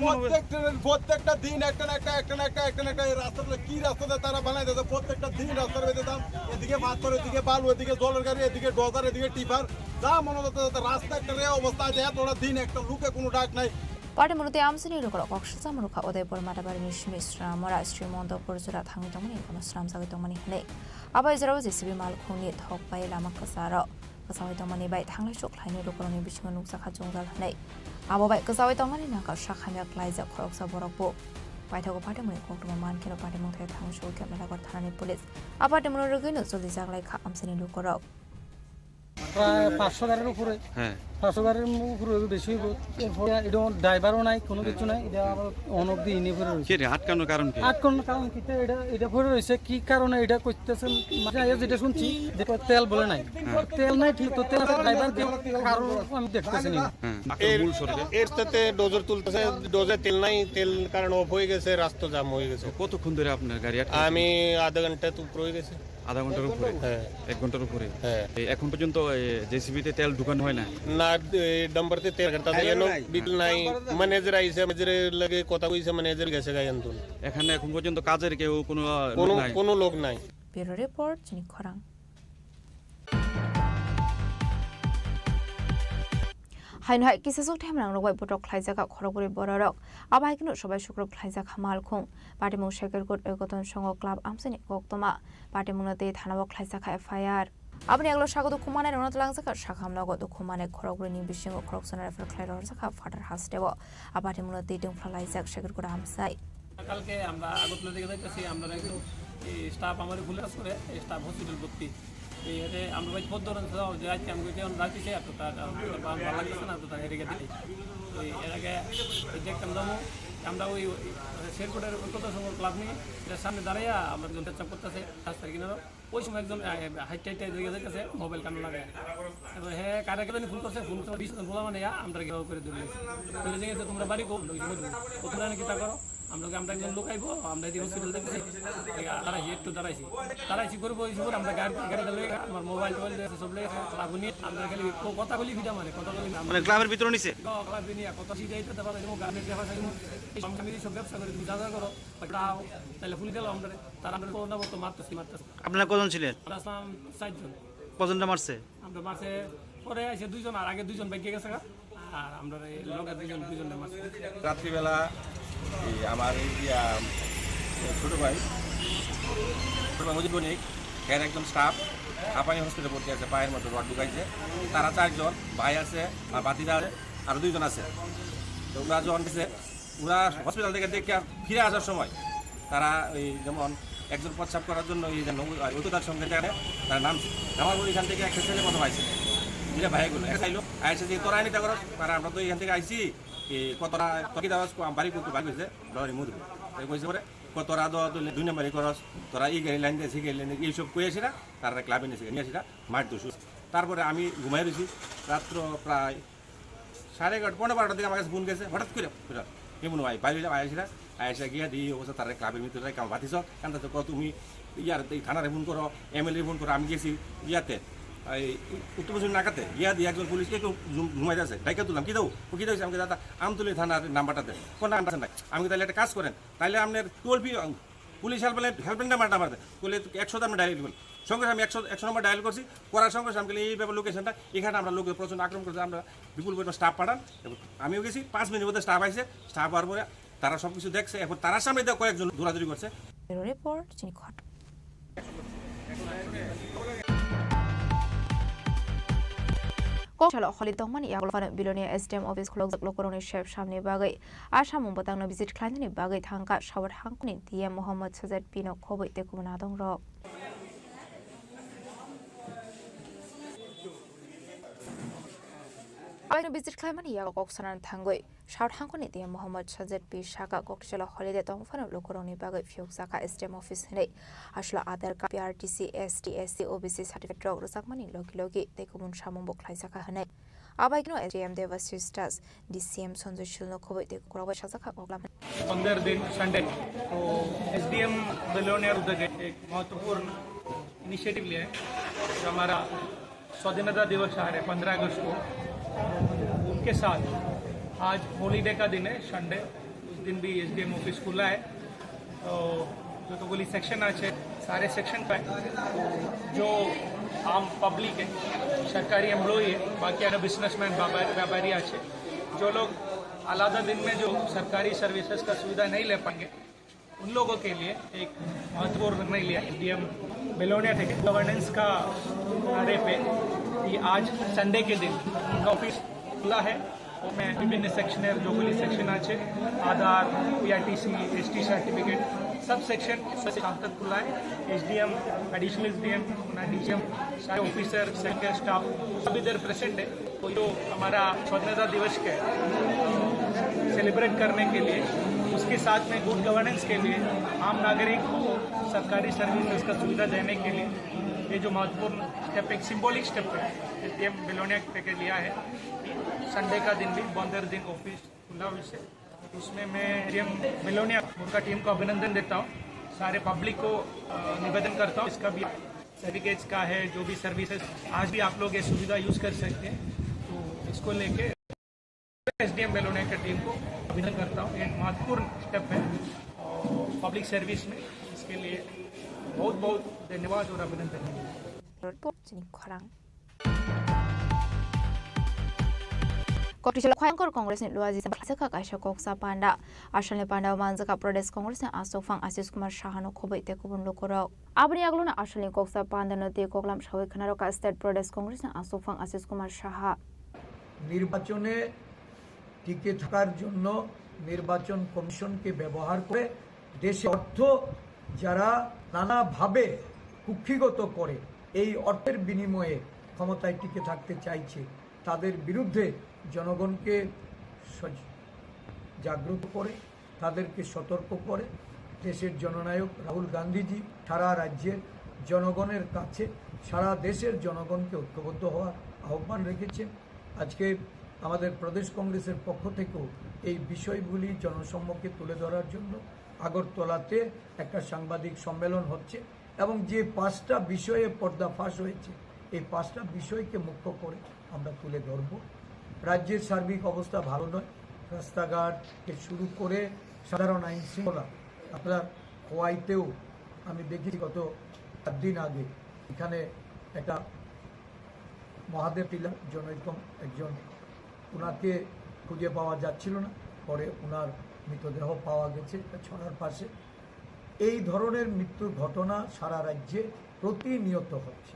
প্রত্যেকটা, প্রত্যেকটা দিন একটা না একটা, একটা না একটা, একটা না একটা এই রাস্তাগুলো কি রাস্তা দিয়ে তারা বানাই দিয়েছে। প্রত্যেকটা দিন রাস্তার মধ্যে দাম, এদিকে পাথর, এদিকে বালু, এদিকে জলের গাড়ি, এদিকে ডজার, এদিকে টিপার, যা মনে হচ্ছে তাতে রাস্তা একটা রে অবস্থা আছে। এতটা দিন একটা লোকে কোনো ডাক নাই। Party mwnwi tei amchaini lukurok kok swcham rwkha Udaipur Matabarini simi Sramora Sri Montopur jora thangwi tongmani kono swnamjagwi tongmani hwnwi. Abo jora o J C B malkhungni thok bai lama kwcharo kwchaui tongmani bai thanglai sok khlainai lukurokni bisingo nukjakha chwngjal hwnwi. Abo bai kwchaui tongmani nangkha sak hamya klaijak khoroksa borok bo. Paithago party mwnwi koktwma mankheno party mungthai thangwi sogwi khe Melabar thanani police. A party mungno rwgwino choli jaglai kha amchaini lukurok. প্রায় পাঁচশো গাড়ির উপরে। হ্যাঁ। পাঁচশো গাড়ির উপরে হইবে, বেশি হইব। এরপরে এটা ড্রাইভারও নাই, কোনো কিছু নাই, এটা আবার অন অফ দি ইনি পড়ে রয়েছে। কি রে, আটকানোর কারণ কি? আটকানোর কারণ কি? তো এটা, এটা পড়ে রয়েছে, কি কারণে এটা করতেছে? মানে, আগে যেটা শুনছি যে তেল বলে নাই। হ্যাঁ। তেল নাই, ঠিক তো তেল ড্রাইভার দিয়ে কারণ আমি দেখতেছি না। হ্যাঁ। এর, মূল সড়কে। এর সাথে ডোজার তুলতেছে, ডোজার তেল নাই, তেল কারণ অফ হয়ে গেছে, রাস্তা জাম হয়ে গেছে। কতক্ষণ ধরে আপনার গাড়ি আটকে আছে? আমি আধা ঘন্টা তো উপরে হয়ে গেছে। আধা ঘন্টার উপরে? হ্যাঁ। এক ঘন্টার উপরে? হ্যাঁ। এই এখন পর্যন্ত, এ, জেসিবিতে তেল ঢুকানো হয় না? না, এই ডাম্পারতে তেল ঘাটতে তেল এনো নাই। বিল নাই। ম্যানেজার আইছে, ম্যানেজারের লগে কথা কইছে, ম্যানেজার গেছে গাই আনতুন। এখানে এখন পর্যন্ত কাজের কেউ কোনো, আহ, লোক কোনো, নাই? কোনো লোক নাই। Bureau Report, Chini Khorang. Haino hai kisa suk themrang rok bai botok khlaijak kha khorokbrwi bororok. Abo hai kheno sobai sukrub khlaijak kha malkhung. Patimung Shekirkut Ekoton Songho Club amchaini koktwma. Patimungno twi thanao khlaijak kha F I R. Aboni aglo sago dukhumanai rokno tlangjak kha sakham nogo. Dukhumanai khorokbrwi ni bisingo khoroksano refer khlai rwjak kha Father hasteo. A patimungno twi tungphla laijak Shekirkut amchai. কালকে আমরা আগরতলা থেকে যাইতেছি, আমরা একটু এই স্টাফ আমার ভুলে কাজ করে, এই স্টাফ হসপিটাল ভর্তি। এই এতে আমরা ভাই খোঁজ ধরেন, স্যার, যে আজকে আমি কইতে এখন রাখি সে এত তার, তার, তার ভালো লাগতেছে না, তো তার এদিকে দিই। তো এর আগে এই দেখতাম যাবো, আমরা ওই, ওই শেরকোটের ঐক্যতা সংঘ ক্লাব নিয়ে এটার সামনে দাঁড়াইয়া আমরা একজন পেচ্ছাপ করতেছে, রাস্তার কিনারো। ওই সময় একজন, আহ, হাইটে হাইটে এদিকে যাইতেছে, মোবাইল কানে লাগায়। এবার হে কারে কে জানি ফোন করছে, ফোন করে বিশ জন বলা মানে ইয়া, আমরা গিয়ে করে দিল। বলে যে, "তোমরা বাড়ি কো?" আমরা ওই সময় বলবো, "ও তোমরা নাকি তা করো?" আমরা ওকে, "আমরা একজন লোক আইবো, আমরা এদিকে হসপিটাল দেখছি।" এই দাঁড়াইছি, একটু দাঁড়াইছি। দাঁড়াইছি করবো, ওই সময় আমরা গাড়ি, গাড়ি লয়ে, আমার মোবাইল টোবাইল দিয়ে সব লয়ে, লাগুনি, আমরা খালি ও কথা বলি ভিডিও মানে, কথা বলি আমরা মানে ক্লাবের ভিতরে নিছে? ও, ক্লাবে নিয়ে কথা সিধা দিতে পারে, যেমন গার্মেন্টস ব্যবসা, এই সব আমি সব ব্যবসা করি, তুমি যা যা করো, দাও, তাহলে ফোন দিলাম আমরা, তারা আমরা কোনো না বলতো মারতেছি, মারতেছি। আপনারা কজন ছিলেন? আমরা আসলাম চারজন। কজনটা মারছে? আমরা মারছে পরে এসে দুইজন, আর আগে দুইজন বাইকে গেছে গা। আর আমরা এই লগে দুইজন, দুইজনটা মারছে। রাত্রিবেলা এই আমার এই ইয়া, ছোট ভাই, ছোট ভাই মজিদ বণিক, এর একজন স্টাফ হাঁপানি হসপিটালে ভর্তি আছে, পায়ের মধ্যে রড ঢুকাইছে। তারা চারজন, ভাই আছে, আর ভাতিজা আছে, আরো দুইজন আছে। তো ওরা যখন গেছে, ওরা হসপিটাল থেকে দেখে ফিরে আসার সময় তারা ওই যেমন একজন প্রস্রাব করার জন্য ওই যে নৌ-, ওই কোথার সঙ্গে জায়গায় তারা নামছে। নামার পর এখান থেকে একটা ছেলে প্রথম আইছে, এটা ভাইগুলো এক চাইলো আইসে যে, "তোরা এনে করো, আর আমরা তো এখান থেকে আইছি, এই কতটা তোকে দেওয়া বাড়ি করতে বাড়ি হয়েছে, ডলারি মধু।" এই কইছে পরে, "কতরা দেওয়া তো দুই নম্বরই করস, তোরা এই গাড়ি লাইন দিয়ে সেই গাড়ি লাইন দিয়ে", এইসব কই আসি না, তারা ক্লাবে নিয়ে আসি না, মার দুশো। তারপরে আমি ঘুমাই রয়েছি, রাত্র প্রায় সাড়ে এগারোটা, পৌনে বারোটার দিকে আমার কাছে ফোন গেছে, হঠাৎ করে, হঠাৎ। "কে মনে হয় বাইরে আইসিরা, আইসা গিয়া দিয়ে অবস্থা তারা ক্লাবের ভিতরে কাম বাতিস, কান্তা তো কও তুমি ইয়ার এই থানারে ফোন করো, এমএলএ ফোন করো।" আমি গেছি ইয়াতে, এই উত্তর পশ্চিম নাকাতে, গিয়া দিয়ে একজন পুলিশকে একটু জুম-, ঘুমাই আছে, ডাইকা তুললাম, "কি দাও?" "ও কি দাও?" আমি, "দাদা, আমতলি থানার নাম্বারটা দেন।" "কোন নাম্বার আছে নাই?" আমি তাহলে একটা কাজ করেন, তাহলে আপনার toll free, police helpline, helpline number, number দেন। বলে, "একশো তো আপনি ডায়াল করুন।" সঙ্গে সঙ্গে আমি একশো, একশো নম্বর ডায়াল করছি, করার সঙ্গে সঙ্গে আমি বলি, "এইভাবে লোকেশনটা, এখানে আমরা লোকের প্রচুর আক্রমণ করছি, আমরা বিপুল পরিমাণ স্টাফ পাঠান।" এবং আমিও গেছি, পাঁচ মিনিটের মধ্যে স্টাফ আইছে, স্টাফ হওয়ার পরে তারা সব কিছু দেখছে, এখন তারার সামনে দিয়ে কয়েকজন দৌড়াদৌড়ি করছে। Bureau Report, Chini Khorang. Kokchalo holi tongmani yagulo phano Belonia S D M office khulokjak lukurokni sep samni bagwi a samung bwtangno visit khlainani bagwi thangkha South Hangkoni D M Mohammad Sajed P no khobwi tei kubun adongrok. Aino visit khlaimani yago kok sanani thangwi South Hangkoni D M Mohammad Sajed P saka kokchalo holiday tongphano lukurokni bagwi phiyokjakha S D M office hinwi. Aswla Aadhaar card, P R T C, S T, S C, O B C certificate rok rwjakmani logi logi tei kubun samung bo khlaijakha hinwi. Abaikno S D M Debashish Das, D C M Sanjay Shil no khobwi tei kwrak bai sajakha koklam. पंद्रह दिन संडे तो एसडीएम बेलोनिया उदय एक महत्वपूर्ण इनिशिएटिव लिया है। जो हमारा स्वाधीनता दिवस आ रहा है पंद्रह अगस्त को, उनके साथ आज हॉलीडे का दिन है, संडे, उस दिन भी एसडीएम ऑफिस खुला है। तो যতগুলি সেকশন আছে, সারে সেকশন পায়। তো जो आम पब्लिक है, सरकारी एम्प्लॉई है, बाकी अन्य बिजनेसमैन, व्यापारी, व्यापारी আছে, जो लोग आलादा दिन में जो सरकारी सर्विसेज का सुविधा नहीं ले पाएंगे, उन लोगों के लिए एक महत्वपूर्ण निर्णय लिया एसडीएम बेलोनिया थे गवर्नेंस का आधार पे कि आज संडे के दिन उनका ऑफिस खुला है। उसमें विभिन्न सेक्शन है, जो भी सेक्शन আছে, आधार, पीआरटीसी, एसटी सर्टिफिकेट, सब सेक्शन शाम तक खुला है। एसडीएम, एडिशनल एसडीएम, अपना डीसीएम, सारे ऑफिसर, सेंटर स्टाफ सब इधर प्रेजेंट है। तो जो हमारा स्वतंत्रता दिवस के सेलिब्रेट करने के लिए, उसके साथ में गुड गवर्नेंस के लिए, आम नागरिक को सरकारी सर्विसेज का सुविधा देने के लिए ये जो महत्वपूर्ण स्टेप, एक सिंबॉलिक स्टेप है, एसडीएम बिलोनिया के लिया है। संडे का दिन भी, बंदर दिन ऑफिस खुला हुई से, उसमें मैं एसडीएम बिलोनिया उनका टीम को अभिनंदन देता हूँ। सारे पब्लिक को, अ, निवेदन करता हूँ, इसका भी सर्टिफिकेट्स का है, जो भी सर्विसेज, आज भी आप लोग ये सुविधा यूज़ कर सकते हैं। तो इसको लेके एसडीएम बिलोनिया की टीम को अभिनंदन करता हूँ। एक महत्वपूर्ण स्टेप है और पब्लिक सर्विस में, इसके लिए बहुत बहुत धन्यवाद और अभिनंदन। Report chini khorang. Koktisalo Khwayangkor Congress ni Luaji Sakha kaisa koksa panda. Asalni panda o manjakha Pradesh Congress ni asokphang Ashish Kumar Saha no khoboi tei kubun lukurok. Aboni aguluni asalni koksa panda no tei koklam sawi khwnarokha State Pradesh Congress ni asokphang Ashish Kumar Saha. নির্বাচনে টিকে থাকার জন্য নির্বাচন কমিশনকে ব্যবহার করে দেশে অর্থ যারা নানাভাবে কুক্ষিগত করে এই অর্থের বিনিময়ে ক্ষমতায় টিকে থাকতে চাইছে, তাদের বিরুদ্ধে জনগণকে সজ-, জাগ্রত করে, তাদেরকে সতর্ক করে দেশের জননায়ক রাহুল গান্ধীজি সারা রাজ্যের জনগণের কাছে, সারা দেশের জনগণকে ঐক্যবদ্ধ হওয়ার আহ্বান রেখেছেন। আজকে আমাদের প্রদেশ কংগ্রেসের পক্ষ থেকেও এই বিষয়গুলি জনসম্মুখে তুলে ধরার জন্য আগরতলাতে একটা সাংবাদিক সম্মেলন হচ্ছে এবং যে পাঁচটা বিষয়ে পর্দাফাশ হয়েছে, এই পাঁচটা বিষয়কে মুখ্য করে আমরা তুলে ধরব। রাজ্যের সার্বিক অবস্থা ভালো নয়, রাস্তাঘাট থেকে শুরু করে সাধারণ আইন শৃঙ্খলা। আপনার খোয়াইতেও আমি দেখেছি গত চার দিন আগে এখানে একটা মহাদেব টিলা জনৈক একজন, ওনাকে খুঁজে পাওয়া যাচ্ছিল না, পরে ওনার মৃতদেহ পাওয়া গেছে একটা ছড়ার পাশে। এই ধরনের মৃত্যুর ঘটনা সারা রাজ্যে প্রতিনিয়ত হচ্ছে।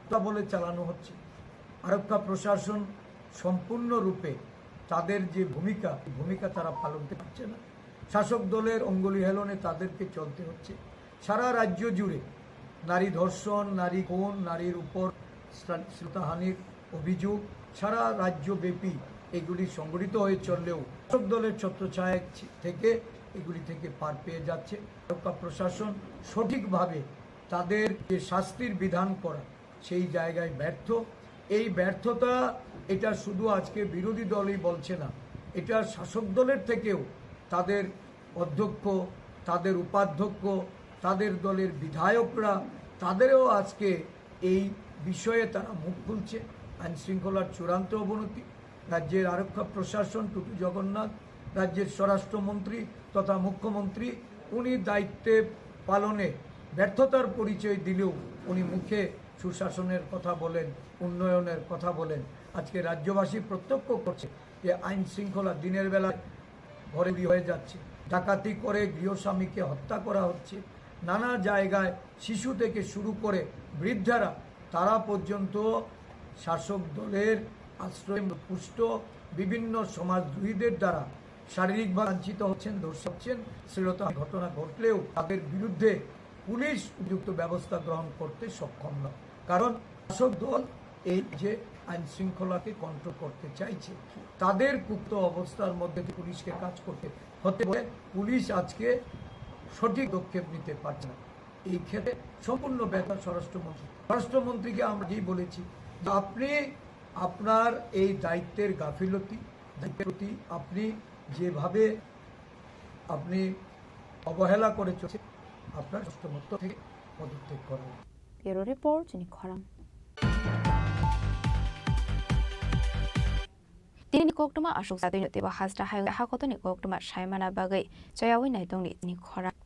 তা বলে চালানো হচ্ছে। আরক্ষা প্রশাসন সম্পূর্ণরূপে তাদের যে ভূমিকা, ভূমিকা তারা পালন করতে পারছে না। শাসক দলের অঙ্গুলি হেলনে তাদেরকে চলতে হচ্ছে। সারা রাজ্য জুড়ে নারী ধর্ষণ, নারী খুন, নারীর উপর শ্রা-, শ্লীলতাহানির অভিযোগ সারা রাজ্যব্যাপী এগুলি সংগঠিত হয়ে চললেও শাসক দলের ছত্রছায়া ছি-, থেকে এগুলি থেকে পার পেয়ে যাচ্ছে। আরক্ষা প্রশাসন সঠিকভাবে তাদের যে শাস্তির বিধান করা, সেই জায়গায় ব্যর্থ। এই ব্যর্থতা এটা শুধু আজকে বিরোধী দলই বলছে না, এটা শাসক দলের থেকেও তাদের অধ্যক্ষ, তাদের উপাধ্যক্ষ, তাদের দলের বিধায়করা, তাদেরও আজকে এই বিষয়ে তারা মুখ খুলছে। আইন শৃঙ্খলার চূড়ান্ত অবনতি, রাজ্যের আরক্ষা প্রশাসন, টুটু জগন্নাথ, রাজ্যের স্বরাষ্ট্রমন্ত্রী তথা মুখ্যমন্ত্রী, উনি দায়িত্বে পালনে ব্যর্থতার পরিচয় দিলেও উনি মুখে সুশাসনের কথা বলেন, উন্নয়নের কথা বলেন। আজকে রাজ্যবাসী প্রত্যক্ষ করছে যে আইন শৃঙ্খলা দিনের বেলায় ঘরে চুরি হয়ে যাচ্ছে, ডাকাতি করে গৃহস্বামীকে হত্যা করা হচ্ছে, নানা জায়গায় শিশু থেকে শুরু করে বৃদ্ধারা, তারা পর্যন্ত শাসক দলের আশ্রয়ে পুষ্ট বিভিন্ন সমাজদ্রোহীদের দ্বারা শারীরিকভাবে লাঞ্ছিত হচ্ছেন, ধর্ষণ হচ্ছেন। শ্লীলতা ঘটনা ঘটলেও তাদের বিরুদ্ধে পুলিশ উপযুক্ত ব্যবস্থা গ্রহণ করতে সক্ষম নয়, কারণ শাসক দল এই যে আইন শৃঙ্খলাকে কন্ট্রোল করতে চাইছে, তাদের কুপ্ত অবস্থার মধ্যে দিয়ে পুলিশকে কাজ করতে হতে বলে পুলিশ আজকে সঠিক পদক্ষেপ নিতে পারছে না। এই ক্ষেত্রে সম্পূর্ণ ব্যর্থ স্বরাষ্ট্রমন্ত্রী। স্বরাষ্ট্রমন্ত্রীকে আমরা আগেই বলেছি যে আপনি আপনার এই দায়িত্বের গাফিলতি, দায়িত্বের প্রতি আপনি যেভাবে আপনি অবহেলা করে চলছেন, আপনার স্বরাষ্ট্রমন্ত্রী থেকে পদত্যাগ করা উচিত। Bureau Report, chini khorang. Tini koktwma aswk jatwino teibo hasta hayung hakotoni koktwma saimana bagwi chayawi naitongni tini khorang.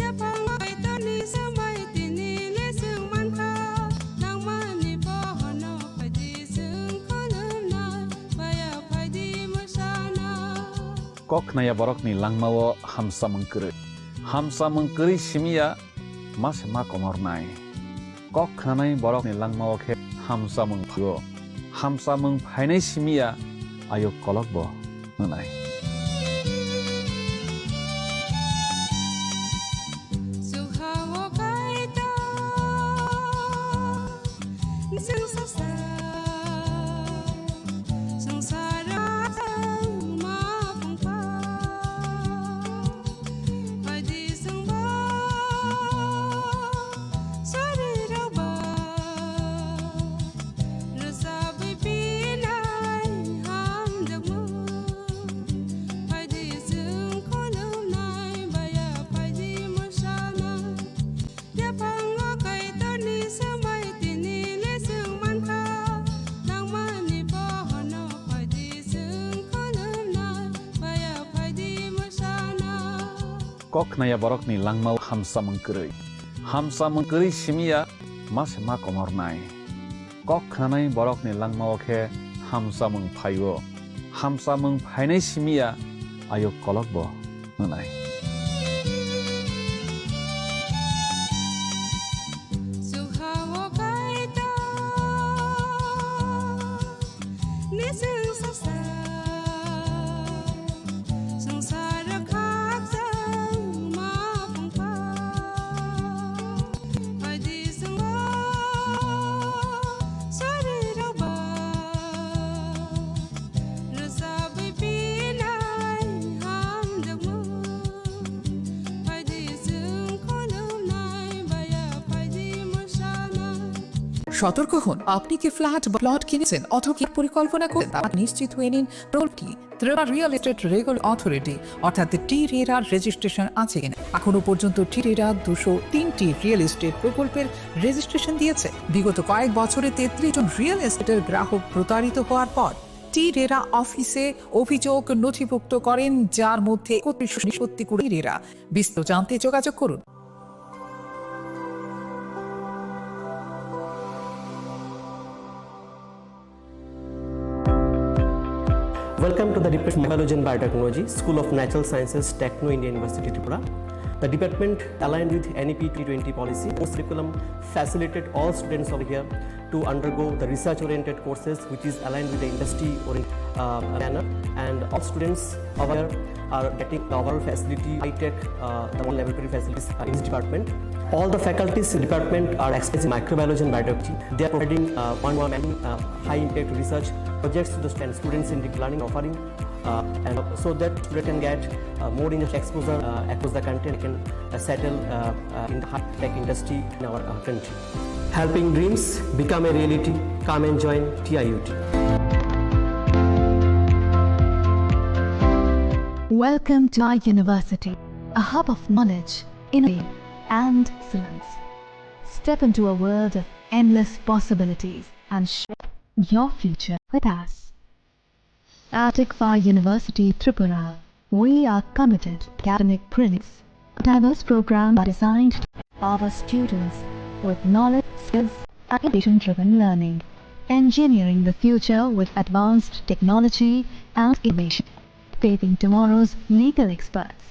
Yaphang kaitorni sambai tini le chwng mankha, nangmani bohono phaidi chwng khulumnai, baya phaidi mwsana. Kok khnaya borokni langmao hamsamung kwrwi. Hamsamung kwrwi simiya ma se ma komornai. Kok khnanai borokni langmao khe hamchamung phaio. Hamchamung phainai simi ya ayuk kolokbo wngnai. Yaphango Kaitorni swmai tini le swng mankha, nangmani bohono phaidi swng khulumna, baya phaidi mwsana. Kok khnaya borokni langmao hamchamung kwrwi. Hamchamung kwrwi simi ya ma se ma komornai. Kok khnanai borokni langmao khe hamchamung phaio. Hamchamung phainai simi ya ayuk kolokbo wngnai. সতর্ক হন, আপনি কি ফ্ল্যাট বা প্লট কিনেছেন অথবা কি পরিকল্পনা করছেন, তা নিশ্চিত হয়ে নিন প্রকল্পটি Tripura real estate regulatory authority অর্থাৎ টি রেরার রেজিস্ট্রেশন আছে কিনা। এখনো পর্যন্ত টি রেরা দুশো তিনটি রিয়েল এস্টেট প্রকল্পের রেজিস্ট্রেশন দিয়েছে। বিগত কয়েক বছরে তেত্রিশ জন রিয়েল এস্টেটের গ্রাহক প্রতারিত হওয়ার পর টি রেরা অফিসে অভিযোগ নথিভুক্ত করেন, যার মধ্যে একত্রিশ নিষ্পত্তি করে রেরা। বিস্তারিত জানতে যোগাযোগ করুন। Welcome to the Department of Biology and Biotechnology, School of Natural Sciences, Techno India University, Tripura. The department, aligned with N E P twenty twenty policy, course curriculum facilitate all students over here to undergo the research-oriented courses, which is aligned with the industry-oriented, uh, manner, and all students over here are getting the overall facility, high-tech, uh, the one laboratory facilities, uh, in this department. All the faculties in department are experts in microbiology and biotechnology. They are providing, uh, one-on-one mentoring, uh, high-impact research projects to the st-, students in deep learning offering, uh, and so that student can get, uh, more industry exposure, uh, across the country and can, uh, settle, uh, uh, in the high-tech industry in our, uh, country. Helping dreams become a reality. Come and join T I U T. Welcome to our university, a hub of knowledge, innovation, and excellence. Step into a world of endless possibilities and shape your future with us. At ICFAR University Tripura, we are committed to academic brilliance. Our diverse programs are designed to empower students with knowledge, skills, and innovation-driven learning, engineering the future with advanced technology and innovation, paving tomorrow's legal experts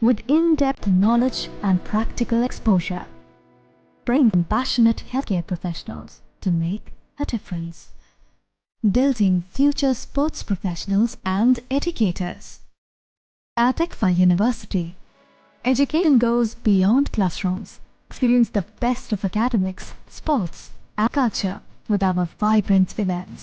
with in-depth knowledge and practical exposure, bringing passionate healthcare professionals to make a difference. Building future sports professionals and educators. At ICFAR University, education goes beyond classrooms. Experience the best of academics, sports, and culture with our vibrant events.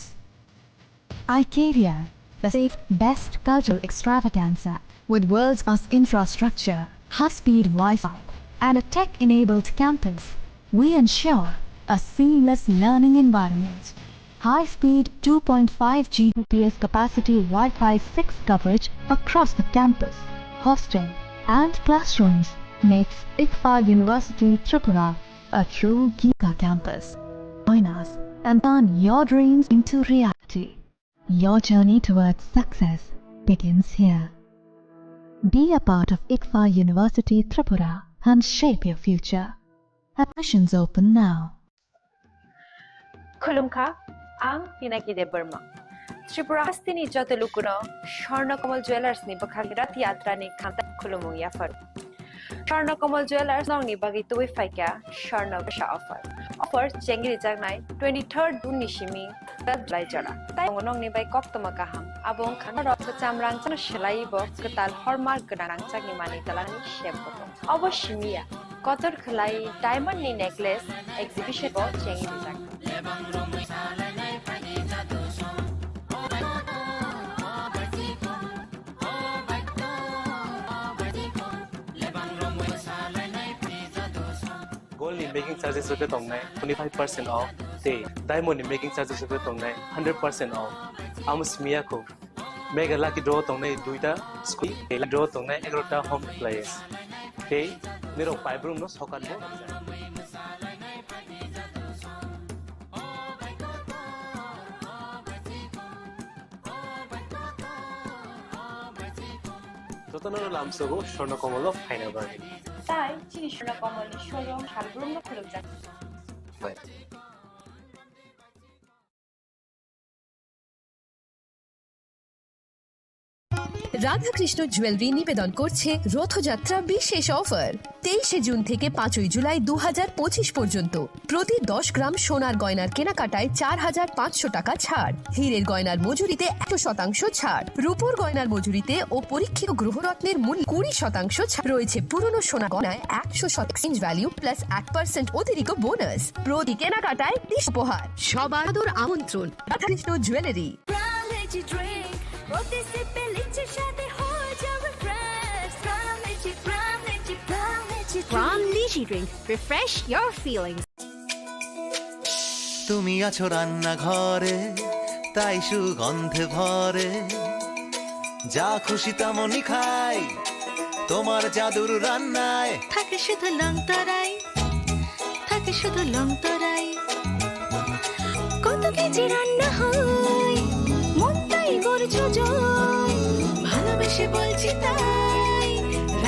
iCareer, the safe, best cultural extravaganza with world-class infrastructure, high-speed Wi-Fi, and a tech-enabled campus. We ensure a seamless learning environment. High-speed two point five G B P S capacity Wi-Fi six coverage across the campus, hostel, and classrooms makes ICFAR University Tripura a true giga campus. Join us and turn your dreams into reality. Your journey towards success begins here. Be a part of ICFAR University Tripura and shape your future. Admissions open now. Khulumkha, ang Pinaki Debbarma. Tripura hasteni joto lukuno Swarna Kamal Jewellers ni bwkhak Rath Yatra ni khamta khulumung yaphar. Swarna Kamal Jewellers nokni bagwi tubui phaikha Swarna Bwsa offer. Offer chengri jaknai twenty-third June ni simi twelve July jora. Tai tongo nokni bai koktwma kaham. Abo wngkha norok kwcham rangchakno swlaiwi bo kwtal hormark gwnang rangchakni manwi twlangni sep bo tongo. Obo simi ya, kotor khwlai diamond ni necklace exhibition bo chengri rijak. Gold ni making charges rwkhe tongnai twenty-five percent off, tei diamond ni making charges rwkhe tongnai hundred percent off. Amo simi ya kho, Mega Lucky Draw tongnai duita scooty, tei Lucky Draw tongnai egarota home appliance. Tei nirok paibrumno sokat bo rwjak. Jotono lamsogo Swarna Komolo phaina bagwi. Tai chini Swarna Komolni showroom salbrumno khulukjak. Radhakrishna jewellery নিবেদন করছে রথযাত্রা বিশেষ অফার। তেইশে জুন থেকে পাঁচই জুলাই দু হাজার পঁচিশ পর্যন্ত প্রতি দশ গ্রাম সোনার গয়নার কেনাকাটায় চার হাজার পাঁচশো টাকা ছাড়, হীরের গয়নার মজুরিতে একশো শতাংশ ছাড়, রূপোর গয়নার মজুরিতে ও পরীক্ষিত গ্রহরত্নের মূল্য কুড়ি শতাংশ ছাড় রয়েছে। পুরনো সোনা গয়নায় একশো শতাংশ এক্সচেঞ্জ ভ্যালু প্লাস এক পার্সেন্ট অতিরিক্ত বোনাস। প্রতি কেনাকাটায় বিশ উপহার। সবার আদর আমন্ত্রণ Radhakrishna jewellery. Crown Energy Drink, প্রতি সিপে লিচির স্বাদে হয়ে যাবে fresh। Crown Energy, Crown Energy, Crown Energy Drink। Crown Lychee Drink, refresh your feelings। তুমি আছো রান্নাঘরে, তাই সুগন্ধে ভরে। যা খুশি তেমনই খাই, তোমার জাদুর রান্নায়। থাকে শুধু লং তরাই, থাকে শুধু লং তরাই। কত কেজি রান্না হয়, মনটাই করছো জয়। ভালোবেসে বলছি তাই।